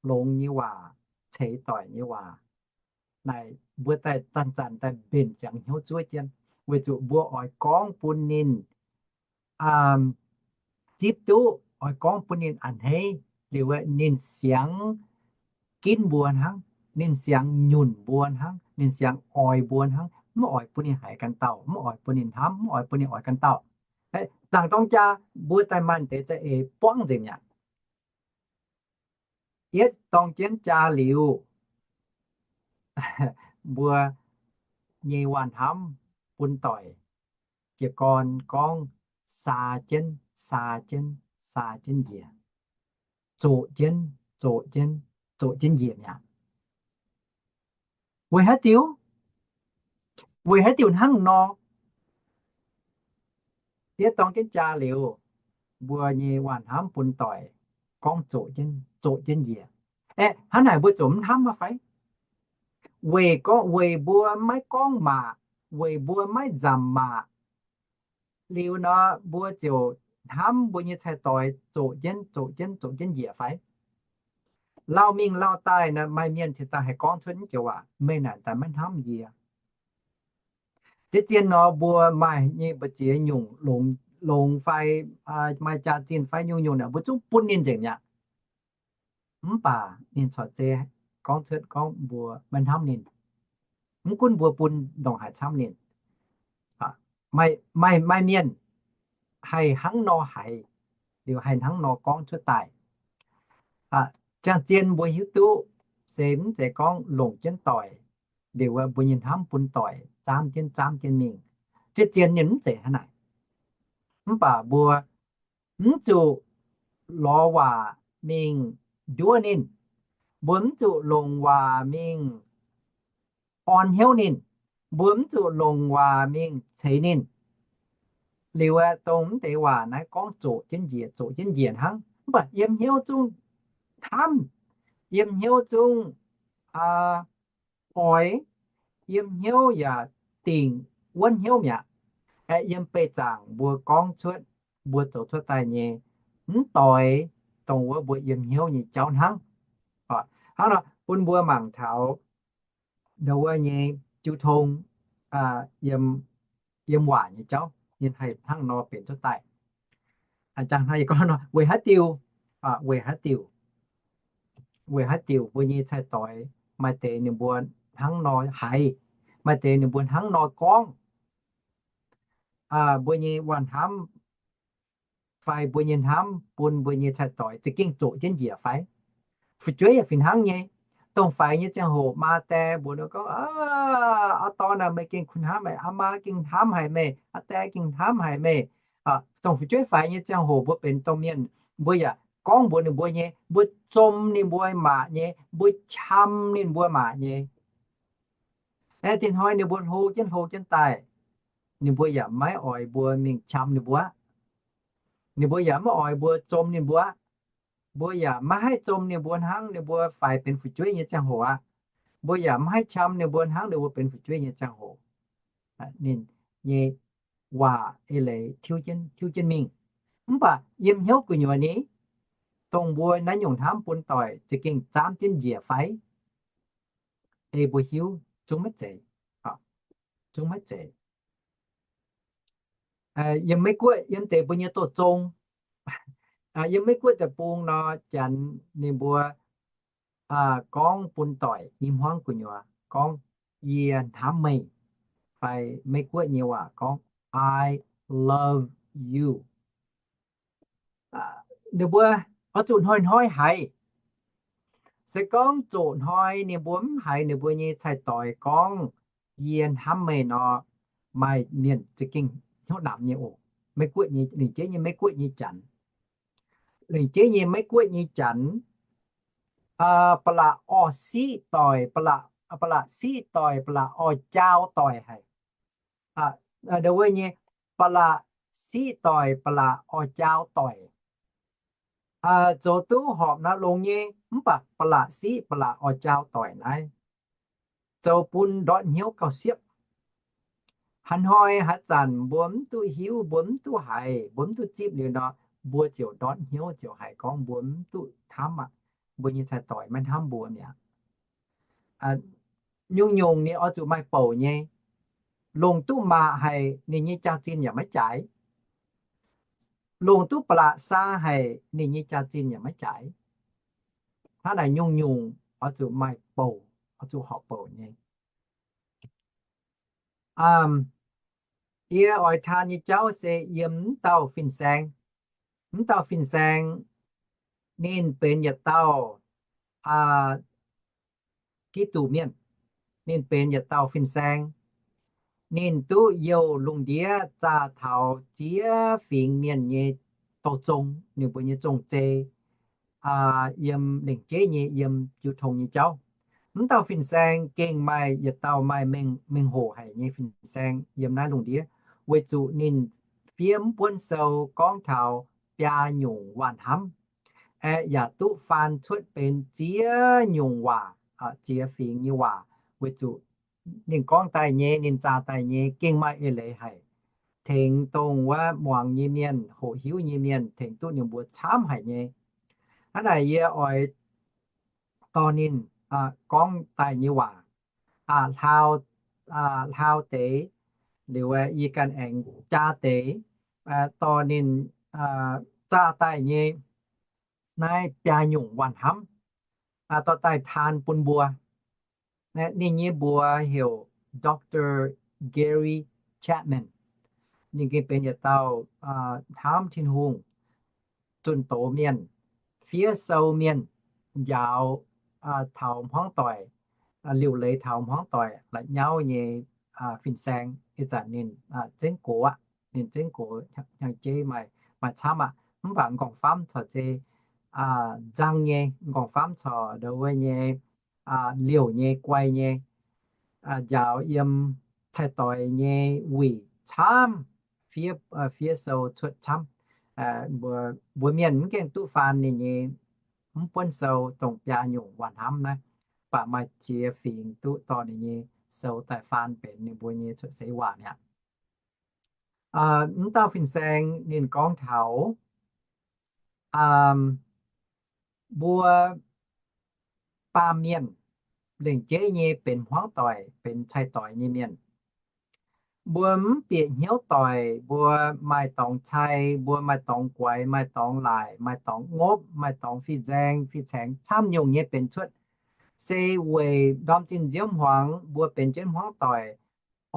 longx nyei waac, ceix doic nyei waac, naaic mbuo daaih zanc-zanc daaih mbenc ziangx hnyouv zuov jienv, weic zuqc mbuo oix gorngv bun ninh zipv duqv, oix gorngv bun ninh a'hneiv liuz, ninh siangx ginv mbuo hnangv, ninh siangx nyunc mbuo hnangv, ninh siangx oix mbuo hnangv, mv oix bun ninh haiz ganh dauh, mv oix bun ninh hnamv, mv oix bun ninh oix ganh dauh. Ndaangc dorng jaa mbuo daaih maaih deix za'eix buangv nzengc mi'aqv. Yietv dorng jienv jaa liuz, mbuo nyei waah hnamv bun doic, jiez gorn gorngv saa jienv, saa jienv, saa jienv njiec, zoqc jienv, zoqc jienv, zoqc jienv njiec mi'aqv. Weic haaix diuc? Weic haaix diuc hnangv nor? Yietv dorng jienv jaa liuz, mbuo nyei waah hnamv bun doic gorngv zoqc jienv, zoqc jienv njiec. Aeqv, hnangv naaic mbuo ziouc mv hnamv aqv fai? Weic gorngv, weic mbuo maiv gorngv maac, weic mbuo maiv nzamc maac, liuz nor, mbuo ziouc hnamv mbuo nyei cai-doix zoqc jienv, zoqc jienv, zoqc jienv njiec fai? Lauh mingh lauh daaih nor, maaih mienh cingx daaih haih gorngv cuotv naaiv joux waac, meih naaic daaih maiv hnamv yie. Deix zien nor, mbuo maaih nyei mbu'ziex nyungc longx, longx fai maaih jaax-zinh fai nyungc-nyungc naaic, mbuo zungv bun ninh nzengc mi'aqv. Mv baac ninh corc zeiz gorngv cuotv gorngv mbuo maiv hnamv ninh. Mv gunv mbuo bun ndongc haaix camv ninh, maaih, maaih mienh haih hnangv nor haiz, liuz haih hnangv nor gorngv cuotv daaih. Ziangh zien mbuo hiuv duqv se mv zeiz gorngv longc jienv doic, liuz mbuo nyei hnamv bun doic zaamv jienv zaamv jienv mingh. Zien-zien ninh mv zeiz hnangv naaic. Mv baac mbuo mv zuqc lorz waac mingh nduov ninh. Mbuo mv zuqc longc waac mingh orn hnyouv ninh. Mbuo mv zuqc longc waac mingh ceix ninh. Liuz aeqv, dongh mv deix waac naaiv gorngv zoqc jienv njiec, zoqc jienv njiec hnangv. Mv baac yiem hnyouv zungv hnamv, yiem hnyouv zungv oix, yiem hnyouv yaac dingc wuonv hnyouv mi'aqv. Aeqv, yiem beih zaangc mbuo gorngv cuotv, mbuo zoux cuotv daaih nyei, mv doix dongh wuov mbuo yiem hnyouv nyei jauv hnangv. Hnangv nor bun mbuo mangc taux ndau wuov nyei jiu tong, yiem, yiem waac nyei jauv, ninh haih hnangv nor benx cuotv daaih. Weic haaix diuh, weic haaix diuh, weic haaix diuc mbuo nyei cai-doix maaih deix ninh mbuo hnangv nor haiz, maaih deix ninh mbuo hnangv nor gorngv, mbuo nyei waac-hnamv fai mbuo nyei hnamv bun mbuo nyei cai-doix za'gengh zoqc jienv njiec fai? Fu'jueiv yaac fih hnangv nyei. Dongh faix nyei ziangh hoc maa die mbuox ninh gorngv, Aa, aa dorn aac, meih gengh kuh hnamv haic. Aa maa gengh hnamv haic meih. Aa die gengh hnamv haic meih. Dongh fu'jueiv faix nyei ziangh hoc mbuo benx domh mienh, mbuo yaac gorngv mbuox ninh mbuo nyei, mbuo zom ninh mbuo maac nyei, mbuo qam ninh mbuo maac nyei. Aeqv, dinh hnoi ninh mbuo hlo jienv hlo jienv daaih, ninh mbuo yaac maiv oix mbuo mingh qam ninh mbuo aqv. Ninh mbuo yaac maiv oix mbuo zom ninh mbuo aqv. Mbuo yaac maiv haih zom ninh mbuo hnangv ninh mbuo faix benx fu'jueiv nyei ziangh hoc aqv. Mbuo yaac maiv haih qam ninh mbuo hnangv ninh mbuo benx fu'jueiv nyei ziangh hoc. Ninh nyei waac eix leiz tiuv jienv, tiuv jienv mingh. Mv baac yiem hnyouv gu'nyuoz ni, dongh mbuo naaiv nyungc hnamv bun doic za'gengh zaamv jienv njiec fai? Ei mbuo hiuv zungv maiv zeiz, zungv maiv zeiz. Yiem Meiv Guoqv yiem deix mbuo nyei douz zong, yiem Meiv Guoqv deic-bung nor, Janx ninh mbuo gorngv bun doic nyei hmuangv gu'nyuoz gorngv, Yie hnamv meih, fai Meiv Guoqv nyei waac gorngv, I love you. Ninh mbuo oix zuqc hnoi-hnoi haiz. Se gorngv zoqc hnoi ninh mbuo mv haiz ninh mbuo nyei cai-doix gorngv, Yie hnamv meih nor, maaih mienh za'gengh hnyouv namx nyei oc. Meiv Guoqv nyei, lingc jeiv nyei Meiv Guoqv nyei Janx, lingc jeiv nyei Meiv Guoqv nyei Janx, ba'laqc orv siqv doic, ba'laqc siqv doic, ba'laqc orv jaau doic haic. Wuov nyei, ba'laqc siqv doic, ba'laqc orv jaau doic. Zoux duqv horpc naaiv longx nyei, mv baac ba'laqc siqv ba'laqc orv jaau doic naaiv zoux bun ndortv hnyouv gauh siepv. Haaix hnoi haaix zanc mbuo mv duqv hiuv, mbuo mv duqv haiz, mbuo mv duqv zipv liuz nor, mbuo ziouc ndortv hnyouv ziouc haiz gorngv mbuo mv duqv hnamv aqv. Mbuo nyei cai-doix maiv hnamv mbuo mi'aqv. Nyungc-nyungc ninh oix zuqc maaih bouc nyei. Longc duqv maac haic, ninh nyei jaax-zinh yaac maiv jaaix. Longc duqv ba'laqc saa haic, ninh nyei jaax-zinh yaac maiv jaaix. Hnangv naaic nyungc-nyungc oix zuqc maaih bouc, oix zuqc horpc bouc nyei. Yie oix taan nyei jauv se yiem mv dauh fin-saeng. Mv dauh fin-saeng ninh benx yietc dauh Giduc mienh. Ninh benx yietc dauh fin-saeng. Ninh duqv youh lungh ndiev zaah taux ziex fingx mienh nyei douz zong, ninh mbuo nyei zong-zei, yiem lengc jeiv nyei yiem jiu tong nyei jauv. Mv dauh fin-saeng gengh maaih yietc dauh maaih mengh hoc haic nyei fin-saeng yiem naaiv lungh ndiev, weic zuqc ninh fiev mv buonv sou gorngv taux biaa nyungc waac-hnamv, aeqv, yaac duqv faan cuotv benx ziex nyungc waac, ziex fingx nyei waac, weic zuqc ninh gorngv daaih nyei, ninh zaah daaih nyei gengh maaih eix leiz haic. tengx dongh wuov muangx nyei mienh, hoqc hiuv nyei mienh, tengx duqv ninh mbuo camv haic nyei. Hnangv naaic yie oix dorh ninh gorngv daaih nyei waac, hlaau, hlaau deix, liuz yie ganh aengx jaa deix, dorh ninh zaah daaih nyei naaiv biaa nyungc waanh hnamv dorh daaih taan bun mbuo. Ninh nyei mbuox heuc Doctor Gary Chapman. Ninh gengh benx yietc dauh hnamv Tin-Hungh, zunh doz mienh, fiev sou mienh, njaaux taux hmuangv doic, liuc leiz taux hmuangv doic la'nyauv nyei fin-saeng. Ih zanc ninh zengv gox aqv. Ninh zengv gox hnyangx-jeiv maaih, maaih camv aqv. Mv baac m'nqorngv famv corc zeiz nzang nyei, m'nqorngv famv corc ndongc wuov nyei liouc nyei, guai nyei, njaaux yiem cai-doix nyei wuic camv, fiev, fiev sou cuotv camv. Mbuo mienh mv gaengh duqv faan ninh nyei mv buonv sou dongh biaa nyungc waanh hnamv naaiv, mv baac maaih jiex fingx duqv dorh ninh nyei sou daaih faan benx ninh mbuo nyei cuotv seix waac mi'aqv. Mv dauh fin-saeng ninh gorngv taux mbuo baamh mienh lengc jeiv nyei benx hmuangv doic, benx cai-doix nyei mienh. Mbuo mv bieqc hnyouv doic, mbuo maaih dorngx cai, mbuo maaih dorngx guaix, maaih dorngx laaic, maaih dorngx ngopv, maaih dorngx fih nzaeng fih caengx camv nyungc nyei benx cuotv, se weic ndorm zinh nziouv hmuangx mbuo benx jienv hmuangv doic,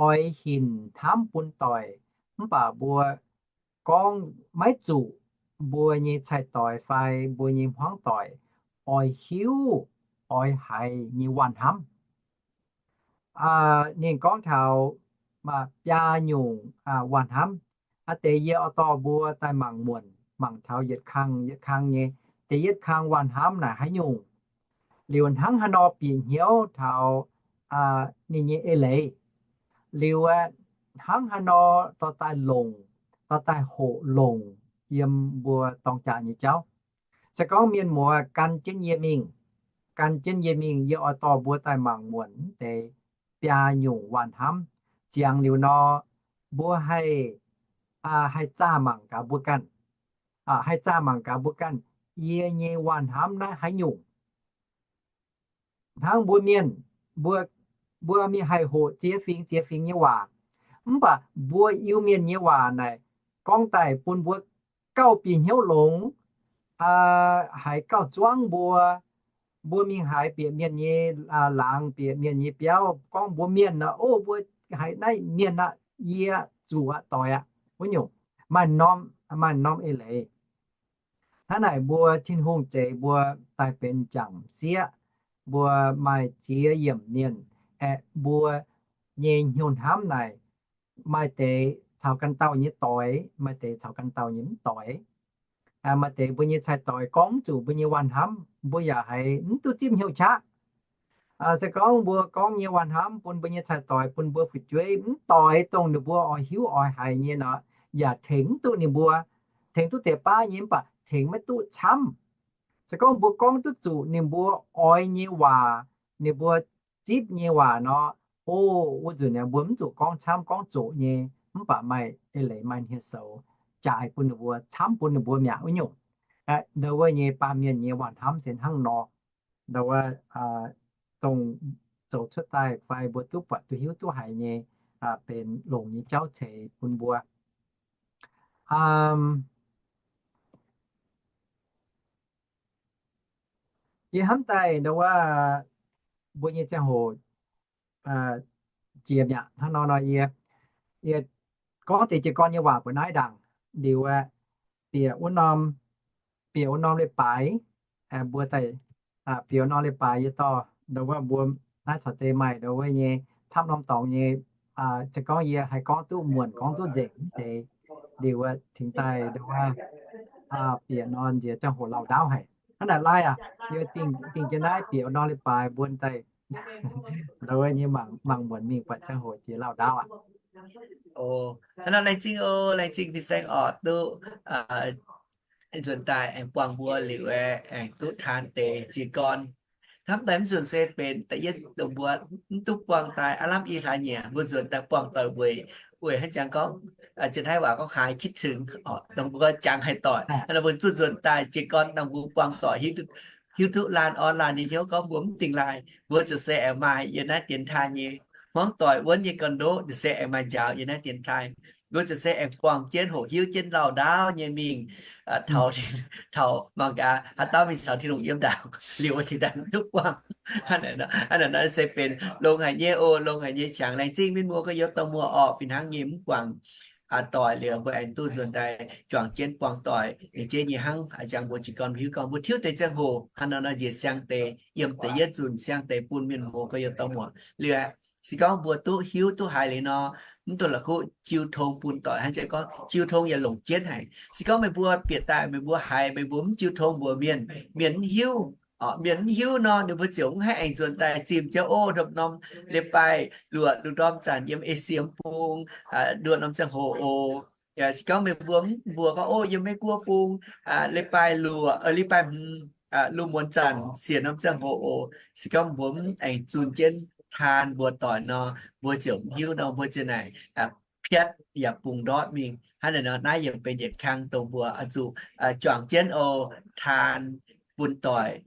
oix hinc hnamv bun doic, mv baac mbuo gorngv maiv zuqc mbuo nyei cai-doix fai mbuo nyei hmuangv doic oix hiuv oix haiz nyei waanh hnamv. Ninh gorngv taux biaa nyungc waanh hnamv. Aa deix yie oix dorh mbuo daaih mangc muonc, mangc taux yietc kang yietc kang nyei. Da'yietv kang waanh hnamv naaic haaix nyungc? Liuz hnangv haaix nor bieqc hnyouv taux ninh nyei eix leiz? Liuz hnangv haaix nor dorh daaih longc, dorh daaih hoqc longc yiem mbuo dorng jaax nyei jauv? Se gorngv mienh muoz gan jienv yie mingh, gan jienv yie mingh, yie oix dorh mbuo daaih mangc muonc mv deix biaa nyungc waanh hnamv. Ziangx liuz nor, mbuo haih, haih zaah mangc gaax mbuo ganh, haih zaah mangc gaax mbuo ganh, yie nyei waanh hnamv naaiv haaix nyungc? Hnangv mbuo mienh, mbuo, mbuo mingh haih hoqc ziex fingx ziex fingx nyei waac, mv baac mbuo Iu-Mienh nyei waac naaic gorngv daaih bun mbuo gauh bieqc hnyouv longx, haiz gauh zuangv mbuo. Mbuo mingh haiz bieqc mienh nyei laangz, bieqc mienh nyei biauv, gorngv mbuo mienh aqv, o, mbuo haiz naaiv mienh aqv, yie zuqc aqv, doix aqv, wuov nyungc. Maaih norm, maaih norm eix leiz. Hnangv naaic mbuo Tin-Hungh zeix mbuo daaih benx m'jangc m'sieqv, mbuo maaih ziex yiemc mienh, aeqv, mbuo nyei hnyouv hnamv naaic maaih deix caux ganh dauh nyei doix, maaih deix caux ganh dauh nyei mv doix. Maaih deix mbuo nyei cai-doix gorngv mv zuqc mbuo nyei waanh hnamv, mbuo yaac haiz mv duqv zipv hnyouv qaqv. Se gorngv mbuo gorngv nyei waanh hnamv bun mbuo nyei cai-doix, bun mbuo fu'jueiv mv doix dongh ninh mbuo oix hiuv oix haiz nyei nor, yaac tengx mv duqv ninh mbuo. Tengx duqv deix baav nyei mv baac tengx maiv duqv camv. Se gorngv mbuo gorngv duqv zuqc ninh mbuo oix nyei waac, ninh mbuo zipv nyei waac nor, o, wuov nzunc mbuo mv zuqc gorngv camv, gorngv zoqc nyei, mv baac maaih eix leiz maaih hniev-soux jaaix bun ninh mbuo, camv bun ninh mbuo mi'aqv, wuov nyungc. Ndau wuov nyei baamh mienh nyei waanh hnamv se hnangv nor. Ndau wuov dongh zoux cuotv daaih fai mbuo duqv buatc duqv hiuv duqv haiz nyei, benx longc nyei jauv ceix bun mbuo. Yie hnamv daaih ndau wuov mbuo nyei ziangh hoc jiex mi'aqv. Hnangv nor nor yie, yie gorngv deix jiez gorn nyei waac mbuox naaiv ndaangc liuz aeqv, bieqc wuov norm, bieqc wuov norm leiz-baaix, mbuo daaih, bieqc wuov norm leiz-baaix yie dorh ndau wuov mbuo naaiv caux zeiz maaih ndau wuov nyei camv norm dorngx nyei. Se gorngv yie haih gorngv duqv muonc gorngv duqv nzengc mv deix liuz aeqv, cingx daaih ndau wuov bieqc norm nziex ziangh hoc lauh ndaauv haic. Hnangv naaic laai aqv, yie dingh jienv naaiv bieqc wuov norm leiz-baaix mbuo daaih ndau wuov nyei mangc muonc mingh buatc ziangh hoc jiex lauh ndaauv aqv. Hnangv nor laengz zingh oc, laengz zingh fin-saeng oc, duqv nzuonx daaih aengx buangh mbuo liuz aeqv, aengx duqv taan deix jiez gorn. Hnamv daaih mv nzunc se benx da'yietv dongh mbuo mv duqv buangh daaih aav lamh i hlaax nyieqc, mbuo nzuonx daaih buangh doic weic weic haaix jangx gorngv, Janx-Taiv waac gorngv หายคิดถึง oc, dongh mbuo jangx haaix doic, hnangv naaic mbuo zuqc nzuonx daaih jiez gorn dongh mbuo buangh doic hiuv duqv, hiuv duqv laanh orn laanh nyei hnyouv gorngv mbuo mv dingh laaih, mbuo ziouc se aengx maaih yiem naaiv dienx taaih nyei hmuangv doic wuonv nyei gorn-ndoqv, se aengx maaih njaaux yiem naaiv dienx taaih. Mbuo ziouc se aengx buangh jienv hoqc hiuv jienv lauh ndaauv nyei mingh, taux, taux mangc gaax haaix dauh mingh caux Tin-Hungh yiem ndaangc liuz, wuov cingx daaih mv duqv buangh. Hnangv naaic nor se benx longx haic nyei oc, longx haic nyei. Qangx laengz zingh mienh muoz gorx-youz dorh muoz orqc, fih hnangv nyei mv buangh doic liuz, mbuo aengx duqv nzuonx daaih juangc jienv buangh doic. Ninh jeiv nyei hnangv a'jangx mbuo jiez gorn hiuv gorngv mbuo tiuv deix ziangh hoc hnangv nor nor njiec siang deix, yiem deix yietv nzunc siang deix bun mienh muoz gorx-youz dorh muoz liuz, se gorngv mbuo duqv hiuv duqv haiz liuz nor, mv dungx la'kuqv jiu tong bun doic. Hnangv jiex gorngv jiu tong yaac longc jienv haic. Se gorngv meih mbuo bieqc daaih meih mbuo haiz meih mbuo mv jiu tong mbuox mienh, mienh mv hiuv, mienh mv hiuv nor ninh mbuo ziouc mv haih aengx nzuonx daaih zimh jienv, ov, ndopv norm leiz-baaih luoqc, luoqc ndorm zanc yiem ei siem bung, luoqc norm ziangh hoc oc. Se gorngv meih mbuo mv mbuox gorngv, ov, yiem Meiv Guoqv bung leiz-baaih luoqc, leiz-baaih hmz, luoqc muonz zanc siec norm ziangh hoc oc. Se gorngv mbuo mv aengx zunh jienv taan mbuox doic nor, mbuo ziouc mv hiuv nor, mbuo ziouc naaic piatv yaac bungx ndortv mingh. Hnangv naaic nor, naaiv yaac benx yietc kang dongh mbuo oix zuqc juangc jienv oc, taan bun doic,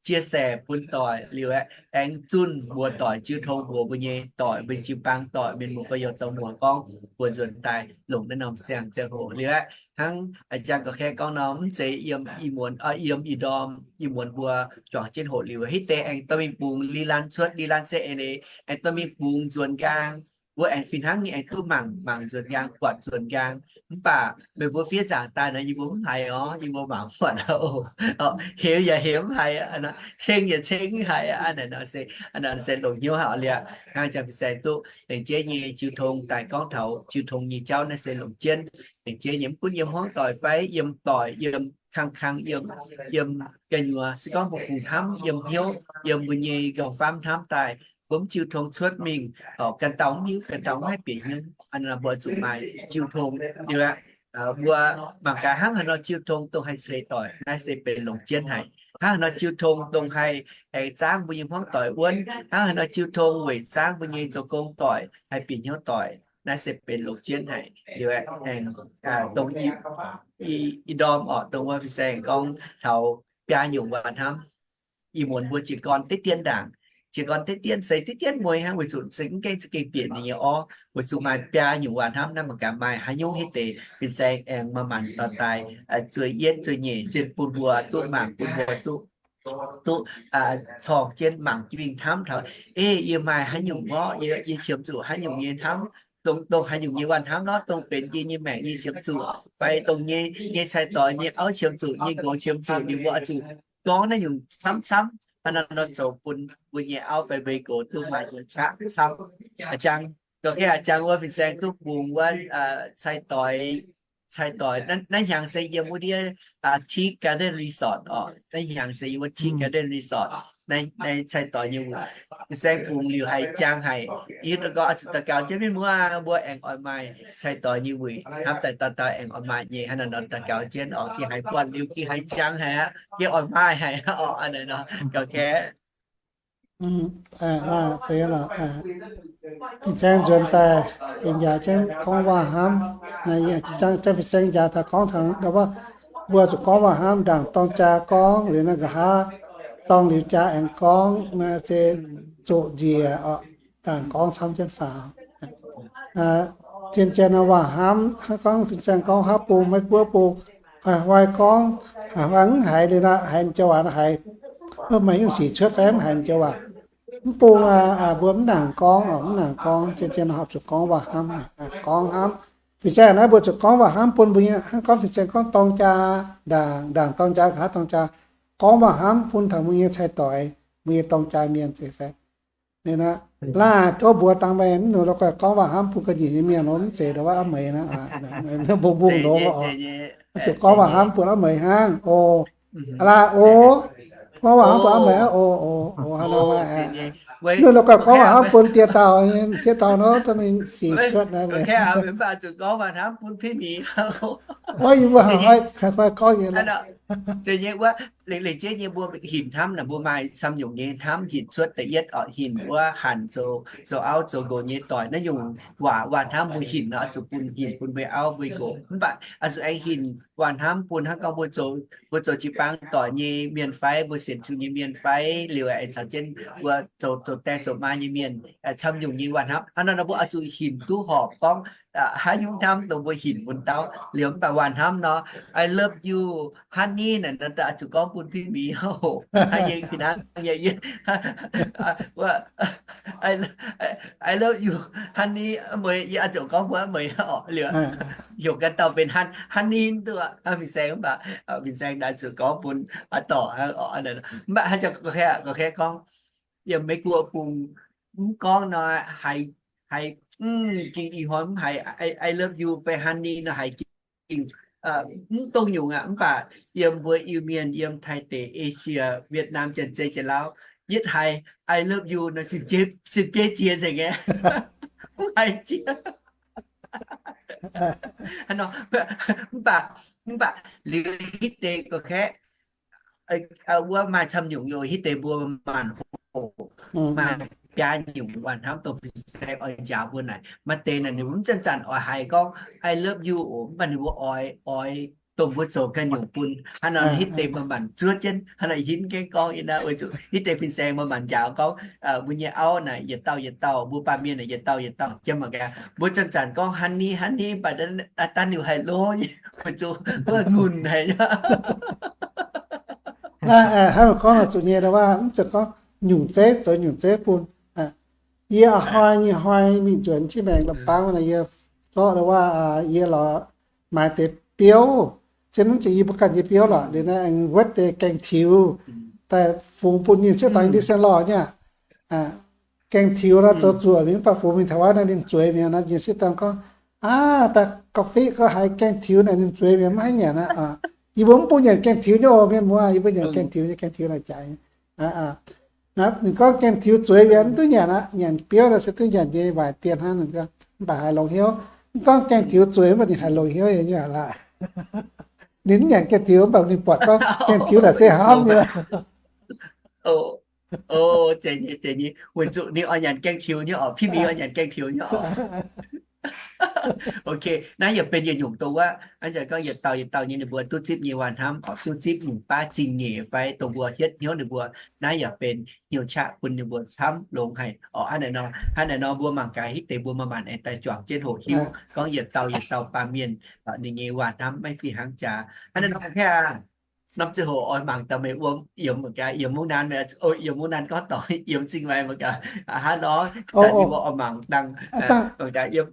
chia sẻ bun doic liuz aeqv, aengx zunh mbuox doic jiu tong mbuox mbuo nyei doic, mbuo jiu-baang doic, mienh muoz gorx-youz dorh muoz gorngv mbuo nzuonx daaih longc naaiv norm siang-ziangh hoc liuz aeqv, hnangv a'jangx ga'kaeqv gorngv nor, mv zeiz yiem ih muonz, yiem ih ndorm, ih muonz mbuo juangc jienv hoqc liuz, hitv deix aengx dorh mingh bungx li lan cuotv, li lan se eix leiz aengx dorh mingh bungx nzuonx nqaang. Mbuo aengx fih hnangv nyei aengx duqv mangc, mangc nzuonx nqaang, buatc nzuonx nqaang. Mv baac meih mbuo fiev nzaangc daaih nor, yie mbuo mv haiz orv, yie mbuo mangc buatc oc, hemx yaac hemx mv haiz, ceng yaac ceng mv haiz aqv. Hnangv naaic nor se, hnangv naaic nor se longc hnyouv haic liuz, hnangv jangx fin-saeng duqv lengc jeiv nyei jiu tong daaih gorngv taux jiu tong nyei jauv naaiv se longc jienv lengc jeiv nyei, mv gunv yiem hmuangv doic fai yiem doic, yiem kang-kang, yiem, yiem gu'nyuoz, se gorngv mbuo kungx hnamv yiem hnyouv, yiem mbuo nyei nqorngv-famv hnamv daaih, mbuo mv jiu tong cuotv mingh, ganh dauh mv hiuv, ganh dauh mv haih bieqc hnyouv. Hnangv naaic mbuo zuqc maaih jiu tong liuz aqv. Mbuo mangc gaax hnangv haaix nor jiu tong dongh haih ceix doic, naaiv se benx longc jienv haic. Hnangv haaix nor jiu tong dongh haih aengx zaangv mbuo nyei hmuangv doic wuonv, hnangv haaix nor jiu tong weic zaangv mbuo nyei zoux gong doic haih bieqc hnyouv doic, naaiv se benx longc jienv haic. Liuz aengx dongh ih ndorm orqc, dongh wuov fin-saeng gorngv taux biaa nyungc waac hnamv. Ih muonz mbuo jiez gorn deix dien ndaangc, jiez gorn deix dien, seix deix dien mueiz hnangv, weic zuqc se mv gaengh za'gengh bieqc ninh nyei orv, weic zuqc maaih biaa nyungc waac hnamv naaiv, mangc gaax maaih haaix nyungc hitv deix fin-saeng aengx maaih maanc dorh daaih zueih yietv zueih nyeic jienv bun mbuo duqv mangc, bun mbuo duqv, duqv corng jienv mangc jienv mingh hnamv taux, ei, yie maaih haaix nyungc orv, yie qiemx zuqc haaix nyungc nyei hnamv, dongh, dongh haaix nyungc nyei waac hnamv nor, dongh benx yie nyei maengc yie qiemx zuqc, fai dongh nyei, nyei cai-doix nyei auv qiemx zuqc, nyei nqox qiemx zuqc, liuz mbuo oix zuqc gorngv naaiv nyungc camv-camv, hnangv naaiv nor zoux bun mbuo nyei auv fai mbuo nyei nqox duqv maaih yietc qaqv camv. A'jang, ga'kaeqv a'jang wuov fin-saeng duqv bungx wuov cai-doix, cai-doix naaiv hnyangx se yiem wuov ndiev Tea Garden Resort orqc. Naaiv hnyangx se yiem wuov Tea Garden Resort naaiv cai-doix nyei wuic. Fin-saeng bungx liuz haiz jangx haic. Hiuv duqv gorngv oix zuqc daux gaux jienv mienh muoz, mbuo aengx oix maaih cai-doix nyei wuic hnamv daaih dauh dauh aengx oix maaih nyei. Hnangv naaiv nor daux gaux jienv orqc, gengh haiz buatc liuz gengh haiz jangx haic aqv, gengh oix maaih haic aqv orqc. Hnangv naaiv nor ga'kaeqv Fin-saeng nzuonx daaih, yie njaaux jienv gorngv waac hnamv. Naaiv yie jangx fin-saeng njaaux taux gorngv taux wuov, mbuo zuqc gorngv waac hnamv, ndaangc dorng jaa gorngv liuz naaiv nqa'haav dorng liuz jaa aengx gorngv, naaiv se zoqc njiec oc, ndaangc gorngv camv jienv faaux. Zien-zien waac hnamv, hnangv gorngv fin-saeng gorngv haav bung, Meiv Guoqv bung, haiz hnoi gorngv, haiz hnoi mv haiz liuz naaiv, haiz joux waac naaiv haiz, maaih nyungc sic cuotv fai mv haiz joux waac. Mv bung mbuo mv nangc gorngv, mv nangc gorngv, zien-zien horpc zuqc gorngv waac hnamv, gorngv hnamv. Fin-saeng naaiv mbuo zuqc gorngv waac hnamv bun mbuo nyei, hnangv gorngv fin-saeng gorngv dorng jaa, ndaangc, ndaangc dorng jaa, nqa'haav dorng jaa, gorngv waac hnamv bun taux mbuo nyei cai-doix, mbuo nyei dorng jaa mienh zeiz fai. Ninh aqv, laaic tov mbuox dangh meih mv nungx la'guaih gorngv waac hnamv bun ga'nyiec nyei mienh nor mv zeiz ndau wuov auv meix naaiv, mbong mbong longx oc. Zuqc gorngv waac hnamv bun auv meix hnangv oc. Laaic oc, gorngv waac hnamv bun auv meix aqv oc, oc, oc, hnangv nor laaic. Mv nungx la'guaih gorngv waac hnamv bun diex dauh, diex dauh nor, dongh ninh sic cuotv naaiv. Oix yie mbuo haiz hnoi, haiz hnoi gorngv nyei. Zeiz nyei wuov, Lengc, lengc jeiv nyei mbuo hinc hnamv naaic, mbuo maaih camv nyungc nyei hnamv hinc cuotv da'yietv oc, hinc wuov hanc zoux, zoux auv zoux nqox nyei doic. Naaiv nyungc waac, waac hnamv mbuo hinc nor, zuqc bun hinc bun mbuo auv mbuo nqox. Mv baac oix zuqc aengx hinc waac hnamv bun hnangv gorngv mbuo zoux, mbuo zoux jiu-baang doic nyei mienh fai mbuo sienx Tin-Hungh nyei mienh fai liuz aengx caux jienv mbuo zoux, zoux die zoux maa nyei mienh, camv nyungc nyei waac hnamv. Hnangv nor nor mbuo oix zuqc hinc duqv horpc gorngv haaix nyungc hnamv dongh mbuo hinc bun dauh liuz. Mv baac waac hnamv nor, I love you, honey naaic nor, oix zuqc gorngv bun Bieqc Mingh oc. Hnangv yie fih hnangv nyei, yie, I love you, honey, meih, yie oix zuqc gorngv bun meih oc liuz. Heuc ganh dauh benx honey duqv fin-saeng, mv baac fin-saeng naaic zuqc gorngv bun dorc. Mv baac haaix zanc gorngv, gorngv yiem Meiv Guoqv bung mv gorngv nor, haiz, haiz, ging ih hnoi mv haiz I love you fai honey nor haiz ging mv dongh nyungc aqv. Mv baac yiem mbuo Iu-Mienh, yiem Taiv deic, Esie, Vietnam, Janx-Zei, Janx-Lauv, yietv haiz I love you nor, sin bieiv jiex nzengc aqv. Mv haiz jiex. Hnangv nor, mv baac, mv baac liuz hitv deix gorqv-kaeqv wuov maaih camv nyungc yoc, hitv deix mbuo maanc hoc, maaih biaa nyungc waac hnamv dongh fin-saeng oix njaaux mbuo naaic. Maaih deix naaic ninh mbuo mv zanc-zanc oix haiz gorngv I love you oc, mv baac ninh mbuo oix, oix dongh mbuo zoux ganh nyungc bun. Hnangv nor hitv deix maaih maanc zuov jienv, hnangv nor hinv gaengh gorngv yiem naaiv, weic zuqc hitv deix fin-saeng maaih maanc njaaux gorngv mbuo nyei auv naaic yietc dauh yietc dauh, mbuo baamh mienh naaic yietc dauh yietc dauh jiem mangc gaax. Mbuo zanc-zanc gorngv honey, honey, mv baac daaih liuz haiz lo nyei, weic zuqc wuov ngunc haic. Hnangv gorngv nor zuqc nyei waac, mv zeiz gorngv nyungc zeiv zoux nyungc zeiv bun. Yie a'hnoi nyei hnoi mingh nzuonx qiex maengx la'baang naaic, yie zorqv waac, yie lorz maaiz deix biouv, zien mv zeiz yie mbuo ganh nyei biouv lorqc, liuz naaiv aengx wuov deix gaeng tiux daaih fungx bun ninh sieqv dorn ndiev sien lorh nyei. Gaeng tiux nor zoux zuoqc mingh, mv baac fungx mingh taux wuov naaiv ninh zueiz mi'aqv nor, ninh sieqv dorn gorngv, aav, daaih gauh fiqv gorngv haiz gaeng tiux naaic ninh zueiz mi'aqv, maiv haih nyanc aqv. Yie mbuo mv bun nyanc gaeng tiux nyei oc, mienh muoz, yie mbuo nyanc gaeng tiux nyei, gaeng tiux naaic jaaix. Ninh gorngv gaeng tiux zueiz mi'aqv, mv duqv nyanc aqv. Nyanc biouv naaic se duqv nyanc nyei, waaic dien hnangv. Ninh mv baac haiz longx hnyouv. Mv gorngv gaeng tiux zueiz, mv baac ninh haiz longx hnyouv nyei aqv. Ninh mv nyanc gaeng tiux, mv baac ninh buatc gorngv gaeng tiux naaic se hnamv nyei. O, zeiz nyei, zeiz nyei. Weic zuqc ninh oix nyanc gaeng tiux nyei oc. Pitv Mingh oix nyanc gaeng tiux nyei oc. Ok, naaiv yaac benx yietc nyungc dongh wuov, hnangv gorngv yietc dauh yietc dauh nyei ninh mbuo duqv zipv nyei waac hnamv, oix duqv zipv nyungc baav zingh nyeic fai dongh mbuo hietv hnyouv ninh mbuo, naaiv yaac benx hnyouv qaqv bun ninh mbuo camv longx haic oc. Hnangv naaic nor, hnangv naaic nor mbuo mangc gaax hitv deix mbuo maaih maanc aengx daaih juangc jienv hoqc hiuv gorngv yietc dauh yietc dauh baamh mienh ninh nyei waac hnamv maiv fih hnangv jaax. Hnangv naaic nor, norm ziangh hoc oix mangc daaih meih wuom yiemx mangc gaax, yiemx mungv naan, yiemx mungv naan gorngv dorngx, yiemx zingh maengx mangc gaax. Hnangv nor, zanc yie mbuo oix mangc dangh, mangc gaax yiem,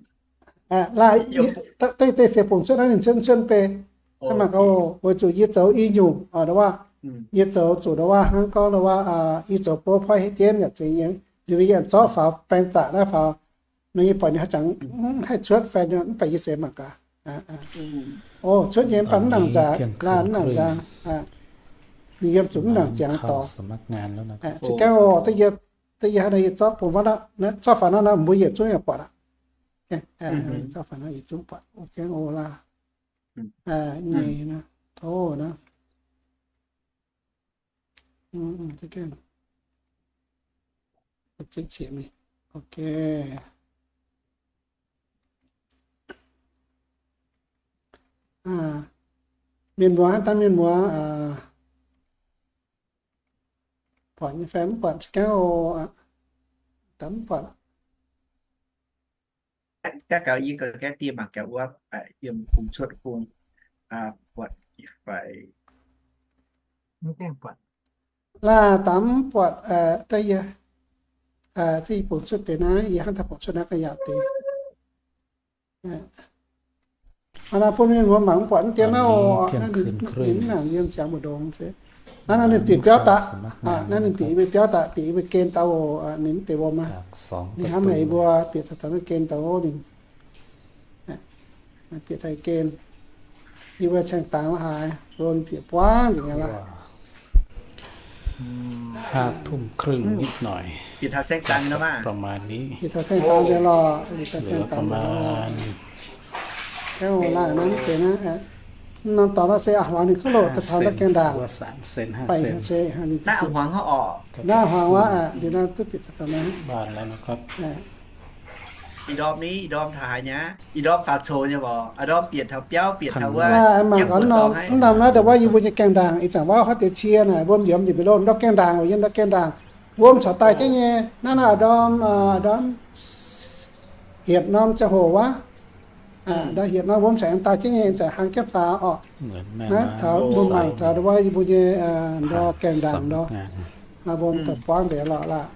da'yietv se bungx cuotv naaiv ninh cuotv cuotv bei. Mangc gaax, weic zuqc yie zoux i nyungc, yie zoux zuqc ndau wuov hnangv gorngv ndau wuov, yie zoux PowerPoint hietv jienv yaac zeiz, liuz yie zorqv faaux baeng zaqc naaiv faaux, ninh nyei buatc ninh haaix zanc mv haih cuotv fan, mv baac yie seix mangc gaax. O, cuotv nyei mv baac mv nangc nzangc, laanh mv nangc nzangc. Ninh yiem zuqc mv nangc ziangx dorngx. Se gaengh oc, da'yietv hnangv nor yie zorqv bungx faaux nor, zorqv faaux nor nor mbuo yietc zungv yaac buatc aqv. Zorqv faaux nor yietc zungv buatc. O, gaengh oc laanh. Nyei nor, tov nor. Ok. Mienh muoz, dangh mienh muoz buatc nyei fai mv buatc, gaengh oc, dangh mv buatc. Gaav gaux yie ga'gaeqv dieh mangc gaax wuov, yiem bungx cuotv bung, buatc fai. Laanh dangh mv buatc, da'yietv, za'gengh bungx cuotv deix naaiv, yie hnangv daaih bungx cuotv naaiv ga'yaauc deix. Hnangv naaiv bun mienh muoz mangc mv buatc mv dien naaiv oc, naaiv ninh mv nangc yiem ziangx mbu'ndongx se. Naaiv naaiv ninh bieqc biauv daaih, naaiv ninh bieqc yie mbuo biauv daaih, bieqc yie mbuo gen daaih oc, ninh mv deix wuom aqv. Ninh hnamv haic yie mbuo bieqc taux naaiv gen daaih oc, ninh bieqc taux gen. Yie mbuo caeng dangx la'haaix, bieqc buangv nzengc aqv laaix. ห้าทุ่มครึ่งนิดหน่อย bieqc taux caeng dangx nor maah, ประมาณนี้ bieqc taux caeng dangx nzengc lorqc, bieqc taux caeng dangx nzengc lorqc. Gaengh oc laanh, naaiv mv deix naaiv, Norm dorngx naaiv se a'hmuangx ninh kuv loh daaih taux ndortv gaengh ndaangc. Naaiv a'hmuangx wuov, liuz naaiv duqv bieqc taux naaiv. อีดอมนี้ อีดอมถ่ายนะ อีดอม ฝากโชว์ เนี่ย บอก อีดอม เปลี่ยนแถว เปลี่ยนแถว ว่า mangc gaax norm naaiv ndau wuov yie mbuo nyei gaengh ndaangc, ih zanc wuov haaix deix cie naaic, wuom yiemx njiec mbic loh ndortv gaengh ndaangc, yiem ndortv gaengh ndaangc. Wuom corc daaih jienv nyei. Naaiv nor ndorm, ndorm hietc norm ziangh hoc wuov, ndorm hietc norm wuom corc aengx daaih jienv nyei, zanc hlang jienv faaux orqc. Naaiv taux mbuo mangc taux ndau wuov yie mbuo nyei ndortv gaengh ndaangc ndorm, maaih wuom daaih buangv mbic lorqc laah.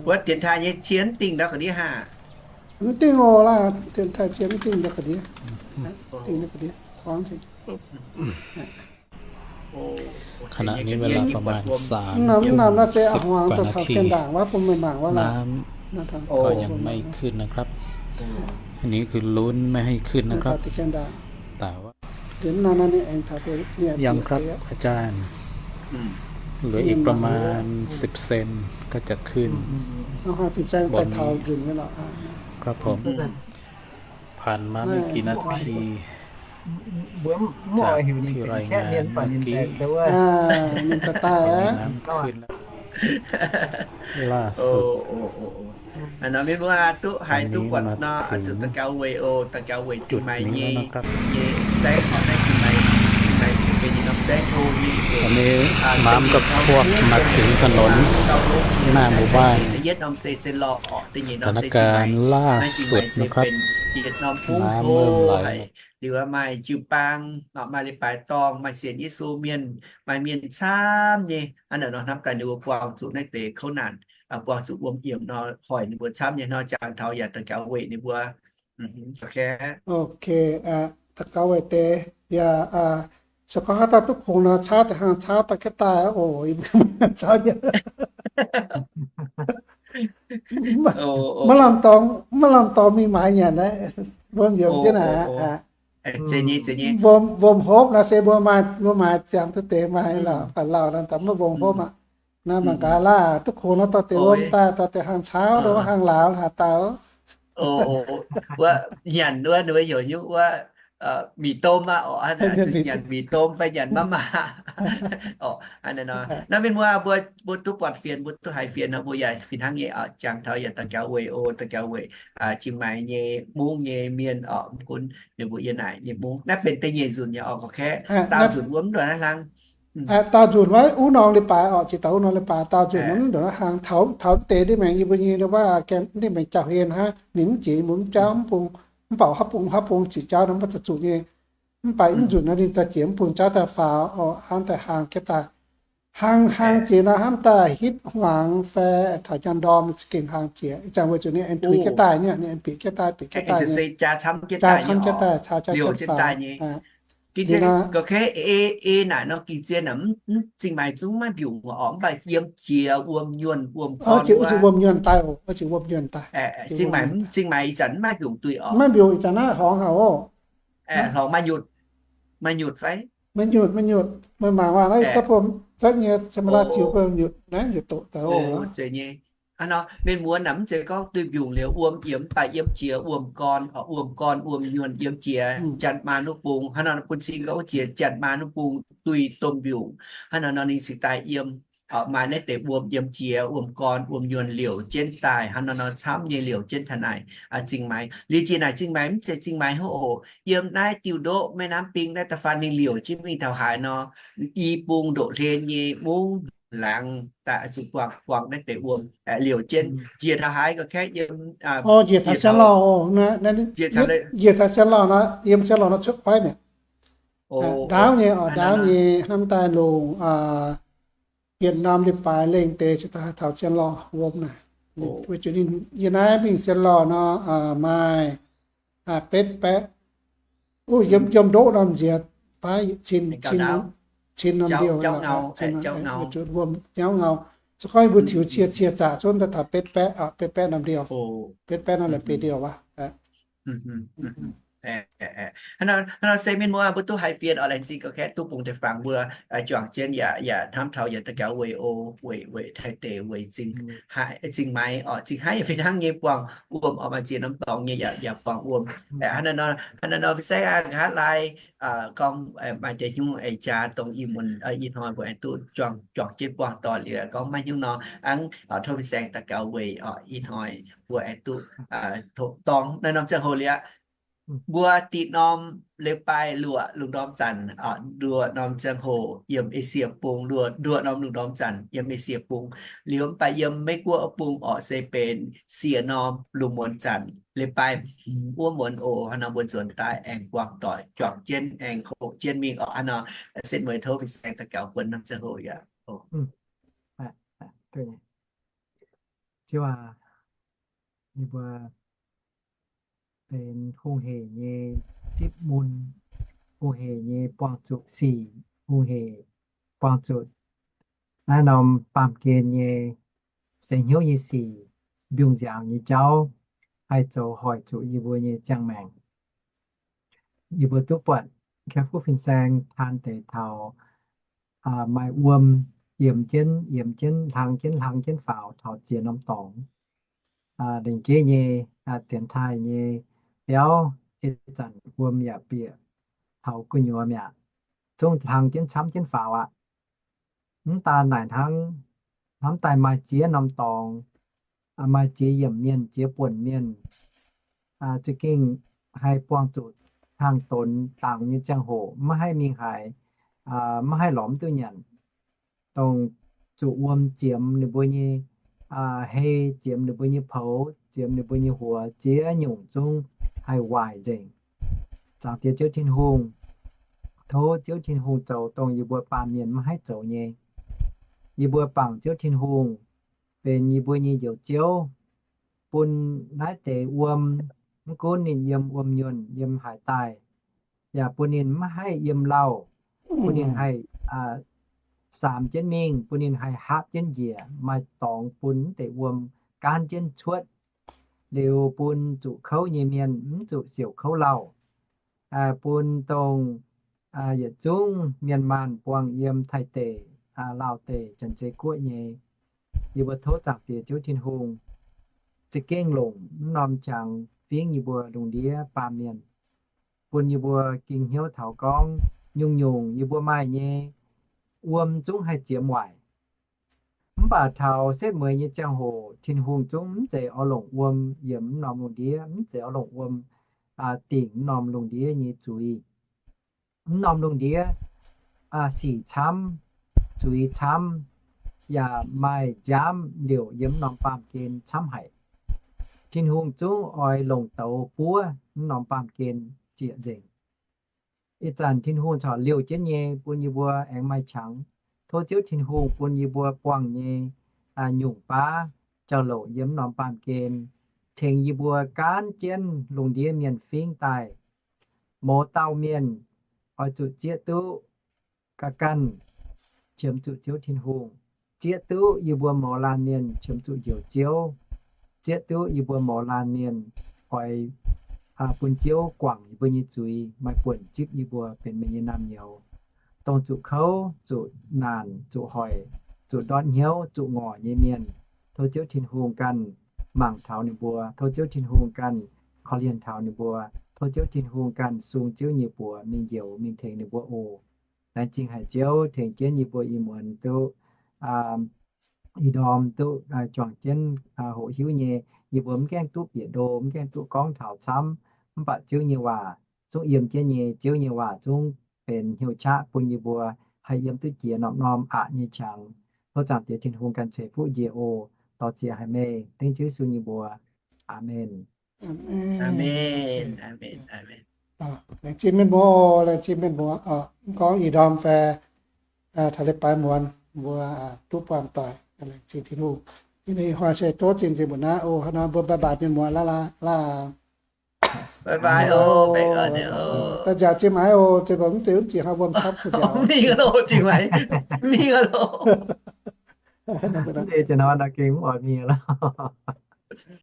Wuov dienx taaih nyei cie mv dingh ndau ga'ndiev haah? Mv dingh oc laah, dienx taaih cie mv dingh ndau ga'ndiev. Dingh ndau ga'ndiev buangv zingh. ขณะนี้เวลาประมาณ สามทุ่ม สิบกว่านาที น้ำก็ยังไม่ขึ้นนะครับ อันนี้คือลุ้นไม่ให้ขึ้นนะครับ แต่ว่า ยังครับอาจารย์ เหลืออีกประมาณ สิบ เซน ก็จะขึ้น บน ครับผม ผ่านมาไม่กี่นาที จากที่รายงานเมื่อกี้ ตอนนี้น้ำขึ้นแล้ว ล่าสุด Aa nor mienh muoz duqv haiz duqv buatc nor, zuqc daux gaux weic oc, daux gaux weic cingx maaih nyei, nyei saengv orqc, naaiv cingx maaih, cingx maaih benx nyei norm saengv hlo nyei. ตอนนี้น้ำก็ท่วมมาถึงถนนหน้าหมู่บ้าน yietv norm se se lorh orqc, da'nyeic norm se cingx maaih, naaiv cingx maaih se benx yietv norm bungv hlo haic. Liuz maaih jiu-baang, maaih leiz-baaix dorngh, maaih sienx Yesu mienh, maaih mienh camv nyei. Hnangv naaic nor hnamv daaih ninh mbuo buangh zuqc naaiv deix kouv naanc, buangh zuqc wuom yiemc nor, hoic ninh mbuo camv nyei nor, jangx taux yaac daux gaux weic ninh mbuo. Ok, daux gaux weic deix yaac, se gorngv haaix dauh duqv kungx nor, caauv deix hnangv caauv daaih jienv daaih oc. Maiv lamh dorngx, maiv lamh dorngx mingh maaiz nyanc naaiv, wuom yiemc jienv naaic. Wuom hopv nor se mbuo maaih, mbuo maaih ziangx duqv deix maaih lorqc, faaux lauh nor daaih maiv wuom hopv aqv. Naaiv mangc gaax laah, duqv kungx nor dorh deix wuom daaih, dorh deix hnangv caauv, dorh hnangv lauz haaix dauh. Wuov nyanc wuov ninh mbuo heuc nyungc wuov mì tôm aqv orqc, zuqc nyanc mì tôm fai nyanc mama orqc. Naaiv mienh muoz mbuo, mbuo duqv buatc fienx, mbuo duqv haiz fienx nor, mbuo yaac fih hnangv nyei orqc, jangx taux yaac daux gaux weic oc, daux gaux weic cingx maaih nyei mungv nyei mienh orqc, mv gunv ninh mbuo yiem naaic nyei mungv. Naaiv benx da'nyeic nzunc nyei orqc, gorqv-kaeqv daauh nzunc wuov mv ndongc naaiv hlang. Daauh nzunc wuov wuov norm leiz-baaix orqc, jiex daaih wuov norm leiz-baaix daauh nzunc wuov mv ndongc naaiv hlang. Taux, taux mv deix ndiev maengx yie mbuo nyei ndau wuov gaengh ndiev maengx jauv-hlen hnangv, ninh mv jiex mbuo mv jauv mv bung, mv baac haaix bung haaix bung ziqc jauv nor mv baac za'zuqc nyei. Mv baac mv nzunc nor ninh daaih jiex mv bung jauv daaih faaux orqc, hnangv daaih hlang jienv daaih. Hlang, hlang jiex nor hnamv daaih hitv hmuangx fai taux njang ndorm za'gengh hlang jiex. Ih zanc weic zuqc ninh aengx tuix jienv daaih nyei, ninh aengx bieqc jienv daaih, bieqc jienv daaih nyei, jaa camv jienv daaih, caux jienv faaux. Gorqv-kaeqv ei naaic nor ging zien aac, zingh maaih zungv maiv mbiungc orqc, mv baac yiem jiex wuom nyuonh wuom gorn wuov, wuom nyuonh daaih oc, wuov jiex wuom nyuonh daaih. Zingh maaih, zingh maaih ih zanc mv maaih mbiungc duih orqc. Maiv mbiungc ih zanc naaiv hlorngx haic oc. Hlorngx maaih nyutc, maaih nyutc fai? Maaih nyutc, maaih nyutc. Meih mangc waac naaiv gapv bom zatv nyei camera ziux bom nyutc naaiv nyutc doqc daaih oc. Zeiz nyei. Hnangv nor mienh muoz naaic mv zeiz gorngv duih mbiungc liuz wuom yiem, mv baac yiem jiex wuom gorn, wuom gorn wuom nyuonh yiem jiex janx maa nuv bung. Hnangv nor bun cing gorngv jiex janx maa nuv bung duih domh mbiungc. Hnangv nor nor ninh cingx daaih yiem. Maaih naaiv deix wuom yiem jiex wuom gorn wuom nyuonh liouc jienv daaih. Hnangv nor nor camv nyei liouc jienv taux naaic. Zingh maaih liuz jiex naaic zingh maaih mv zeiz zingh maaih hov oc. Yiem naaiv diuh ndoqv แม่น้ำปิง naaiv da'faanh ninh liouc jienv mingh taux haaix nor, i bung ndoqv hlen nyei mungv laangz daaih zuqc buangh, buangh naaiv deix wuom liouc jienv jiex taux haaix gorqv-kaeqv yiem, njiec taux Sien Lorh, njiec taux Sien Lorh nor, yiem Sien Lorh nor cuotv kuaiv mi'aqv. Ndaauv nyei oc, ndaauv nyei hnamv daaih longc yietc norm leiz-baaix lengh deix cingx daaih taux Sien Lorh wuom naaic. Weic zuqc ninh yiem naaiv mingh Sien Lorh nor maaih betv baeqv, yiem, yiem ndoqv norm nziex baav cin, cin norm ndiouh, weic zuqc wuom nyauv ngau. Se gorngv mbuo tiux cie, cie zaqc zunv daaih taux betv baeqv, betv baeqv norm ndiouh, betv baeqv norm la'bieiv ndiouh wuov. Hnangv nor se mienh muoz mbuo duqv haiz fienx oc, laengz zingh gauh kaeqv duqv bungx deix fangx mbuo juangc jienv yaac, yaac hnamv taux yaac daux gaux weic o, weic, weic Taiv deic weic zingh maaiz oc, zingh haiv fih hnangv nyei buangh wuom oc, maaih ziex norm dorngx nyei yaac, yaac buangh wuom. Hnangv naaiv nor, hnangv naaiv nor fin-saeng aqv, nqa'haav laai gorngv maaih deix hnyouv aengx jaa dongh ih muonz ih hnoi mbuo aengx duqv juangc, juangc jienv buangh doic liuz gorngv maiv hnyouv nor, hnangv tov fin-saeng daux gaux weic oc, ih hnoi mbuo aengx duqv tov dorngx naaiv norm ziangh hoc liuz aqv. Mbuo diqc norm leiz-baaix luoqc lungh ndorm zanc, nduoh norm ziangh hoc yiem Esie bung, nduoh, nduoh norm lungh ndorm zanc yiem Esie bung. Liuz mv baac yiem Meiv Guoqv bung oc se benx siec norm lungh muonz zanc, leiz-baaix hmz wuov muonz oc. Hnangv nor mbuo nzuonx daaih aengx buangh doic juangc jienv aengx hoqc jienv mingh oc. Hnangv nor setv mueiz tov fin-saeng daux gaux buonc norm ziangh hoc yaac. Ziouv aac, yie mbuo benx hungh heic nyei zipv mun, hungh heic nyei buangh zuqc sic, hungh heic buangh zuqc naaiv norm baamh gen nyei seix hnyouv nyei sic, mbiungc nziaaux nyei jauv, haih zoux hoic zuqc yie mbuo nyei ziangh maengc. Yie mbuo duqv buatc Kaeqv Fuqv Fin-Saeng taan deix taux maaih wuom yiemx jienv, yiemx jienv, hlang jienv, hlang jienv faaux taux ziex norm dorngx. Lengc jeiv nyei dienx taaih nyei biauv ih zanc wuom yaac bieqc taux gu'nyuoz mi'aqv, zungv hlang jienv camv jienv faaux aqv. Mv daan naaic hnangv, hnamv daaih maaih ziex norm dorngx, maaih ziex yiemc mienh, ziex buonc mienh, za'gengh haih buangh zuqc hnaangx-donx dangx nyei ziangh hoc, maiv haih mingh haaix, maiv haih lorz mv duqv nyanc, dongh zuqc wuom ziemx ninh mbuo nyei hei, ziemx ninh mbuo nyei poux, ziemx ninh mbuo nyei huox, ziex nyungc zungv haih waaic nzengc. Zaangc Diex Ziouv Tin-Hungh, tov Ziouv Tin-Hungh zoux dongh yie mbuo baamh mienh maiv haih zoux nyei. Yie mbuo bangc Ziouv Tin-Hungh benx yie mbuo nyei Njoux Ziouv, bun naaiv deix wuom, mv gunv ninh yiem wuom nyuonh, yiem haaix daaih, yaac bun ninh maiv haih yiem lauh, bun ninh haih saamx jienv mingh, bun ninh haih haapv jienv njiec, maaih dorngx bun mv deix wuom gaanv jienv cuotv, liuz bun zuqc kouv nyei mienh mv zuqc siouc kouv lauh, bun dongh yietc zungv mienh maanh buangh yiem Taiv deic, Laauv deic, Janx-Zei Guoqv nyei. Yie mbuo tov Zaangc Diex Ziouv Tin-Hungh za'gengh longc mv norm qangx fingv yie mbuo lungh ndiev baamh mienh, bun yie mbuo ging hnyouv taux gorngv nyungc-nyungc yie mbuo maaih nyei wuom zungv haih ziemx waaic. Mv baac taux setv mueiz nyei ziangh hoc Tin-Hungh zungv mv zeiz oix longc wuom yiemx mv norm lungh ndiev, mv zeiz oix longc wuom dingc mv norm lungh ndiev nyei zuiz. Mv norm lungh ndiev sic camv, zuiz camv, yaac maaih nziaamv liouc yiem mv norm baamh gen camv haic. Tin-Hungh zungv oix longc douz buov mv norm baamh gen zieqc nzengc. Ih zanc Tin-Hungh corc liouh jienv nyei bun yie mbuo aengx maaih qangx. Tov Ziouv Tin-Hungh bun yie mbuo buangh nyei nyungc baav jauv-louc yiem mv norm baamh gen, tengx yie mbuo gaanv jienv lungh ndiev mienh fingv daaih. Mouz dauh mienh oix zuqc zieqv duqv ga'ganh qiemx zuqc Ziouv Tin-Hungh, zieqv duqv yie mbuo mouz laanh mienh qiemx zuqc Njoux Ziouv, zieqv duqv yie mbuo mouz laanh mienh oix bun Ziouv guangc yie mbuo nyei zuiz, maaih buonc zipv yie mbuo benx meih nyei naamh nyouz, dongh zuqc kouv, zuqc naanc, zuqc hoic, zuqc ndortv hnyouv, zuqc ngorc nyei mienh. Tov Ziouv Tin-Hungh ganh mangc taux ninh mbuo. Tov Ziouv Tin-Hungh ganh korv-lienh taux ninh mbuo. Tov Ziouv Tin-Hungh ganh sung Ziouv nyei buoz mingh njoux mingh tengx ninh mbuo oc. Laengz zingh haic Ziouv tengx jienv yie mbuo ih muonz duqv ih ndorm duqv juangc jienv hoqc hiuv nyei. Yie mbuo mv gaengh duqv bieqc ndo, mv gaengh duqv gorngv taux camv, mv baac Ziouv nyei waac zungv yiem jienv nyei. Ziouv nyei waac zungv benx hnyouv qaqv bun yie mbuo haih yiem duqv jiex norm-norm aqc nyei qangx. Tov Zaangc Diex Tin-Hungh ganh ceix fuqv njiec oc. Dorh ziex haic meih dengv Ziouv Yesu nyei mbuox. Aamen. Aamen. Laengz zingh mienh muoz, laengz zingh mienh muoz. Mv gorngv ih ndorm fai taux leiz-baaix muonz mbuo duqv buangh doic, laengz zingh Tin-Hungh. Ih hnoi se tov zinh nzengc mbuo naaiv oc. Hnangv nor mbuo bye bye mienh muoz laav laav. Bye bye oc. Daaih nziaauc zingh maaiz oc. Zinh mbuo mv deix mv zingh hnangv wuom camv kuh nziaauc. Mingh loh, zingh maaiz. Mingh loh. Mv deix zinh hnoi nor gengh mv oix mingh loh.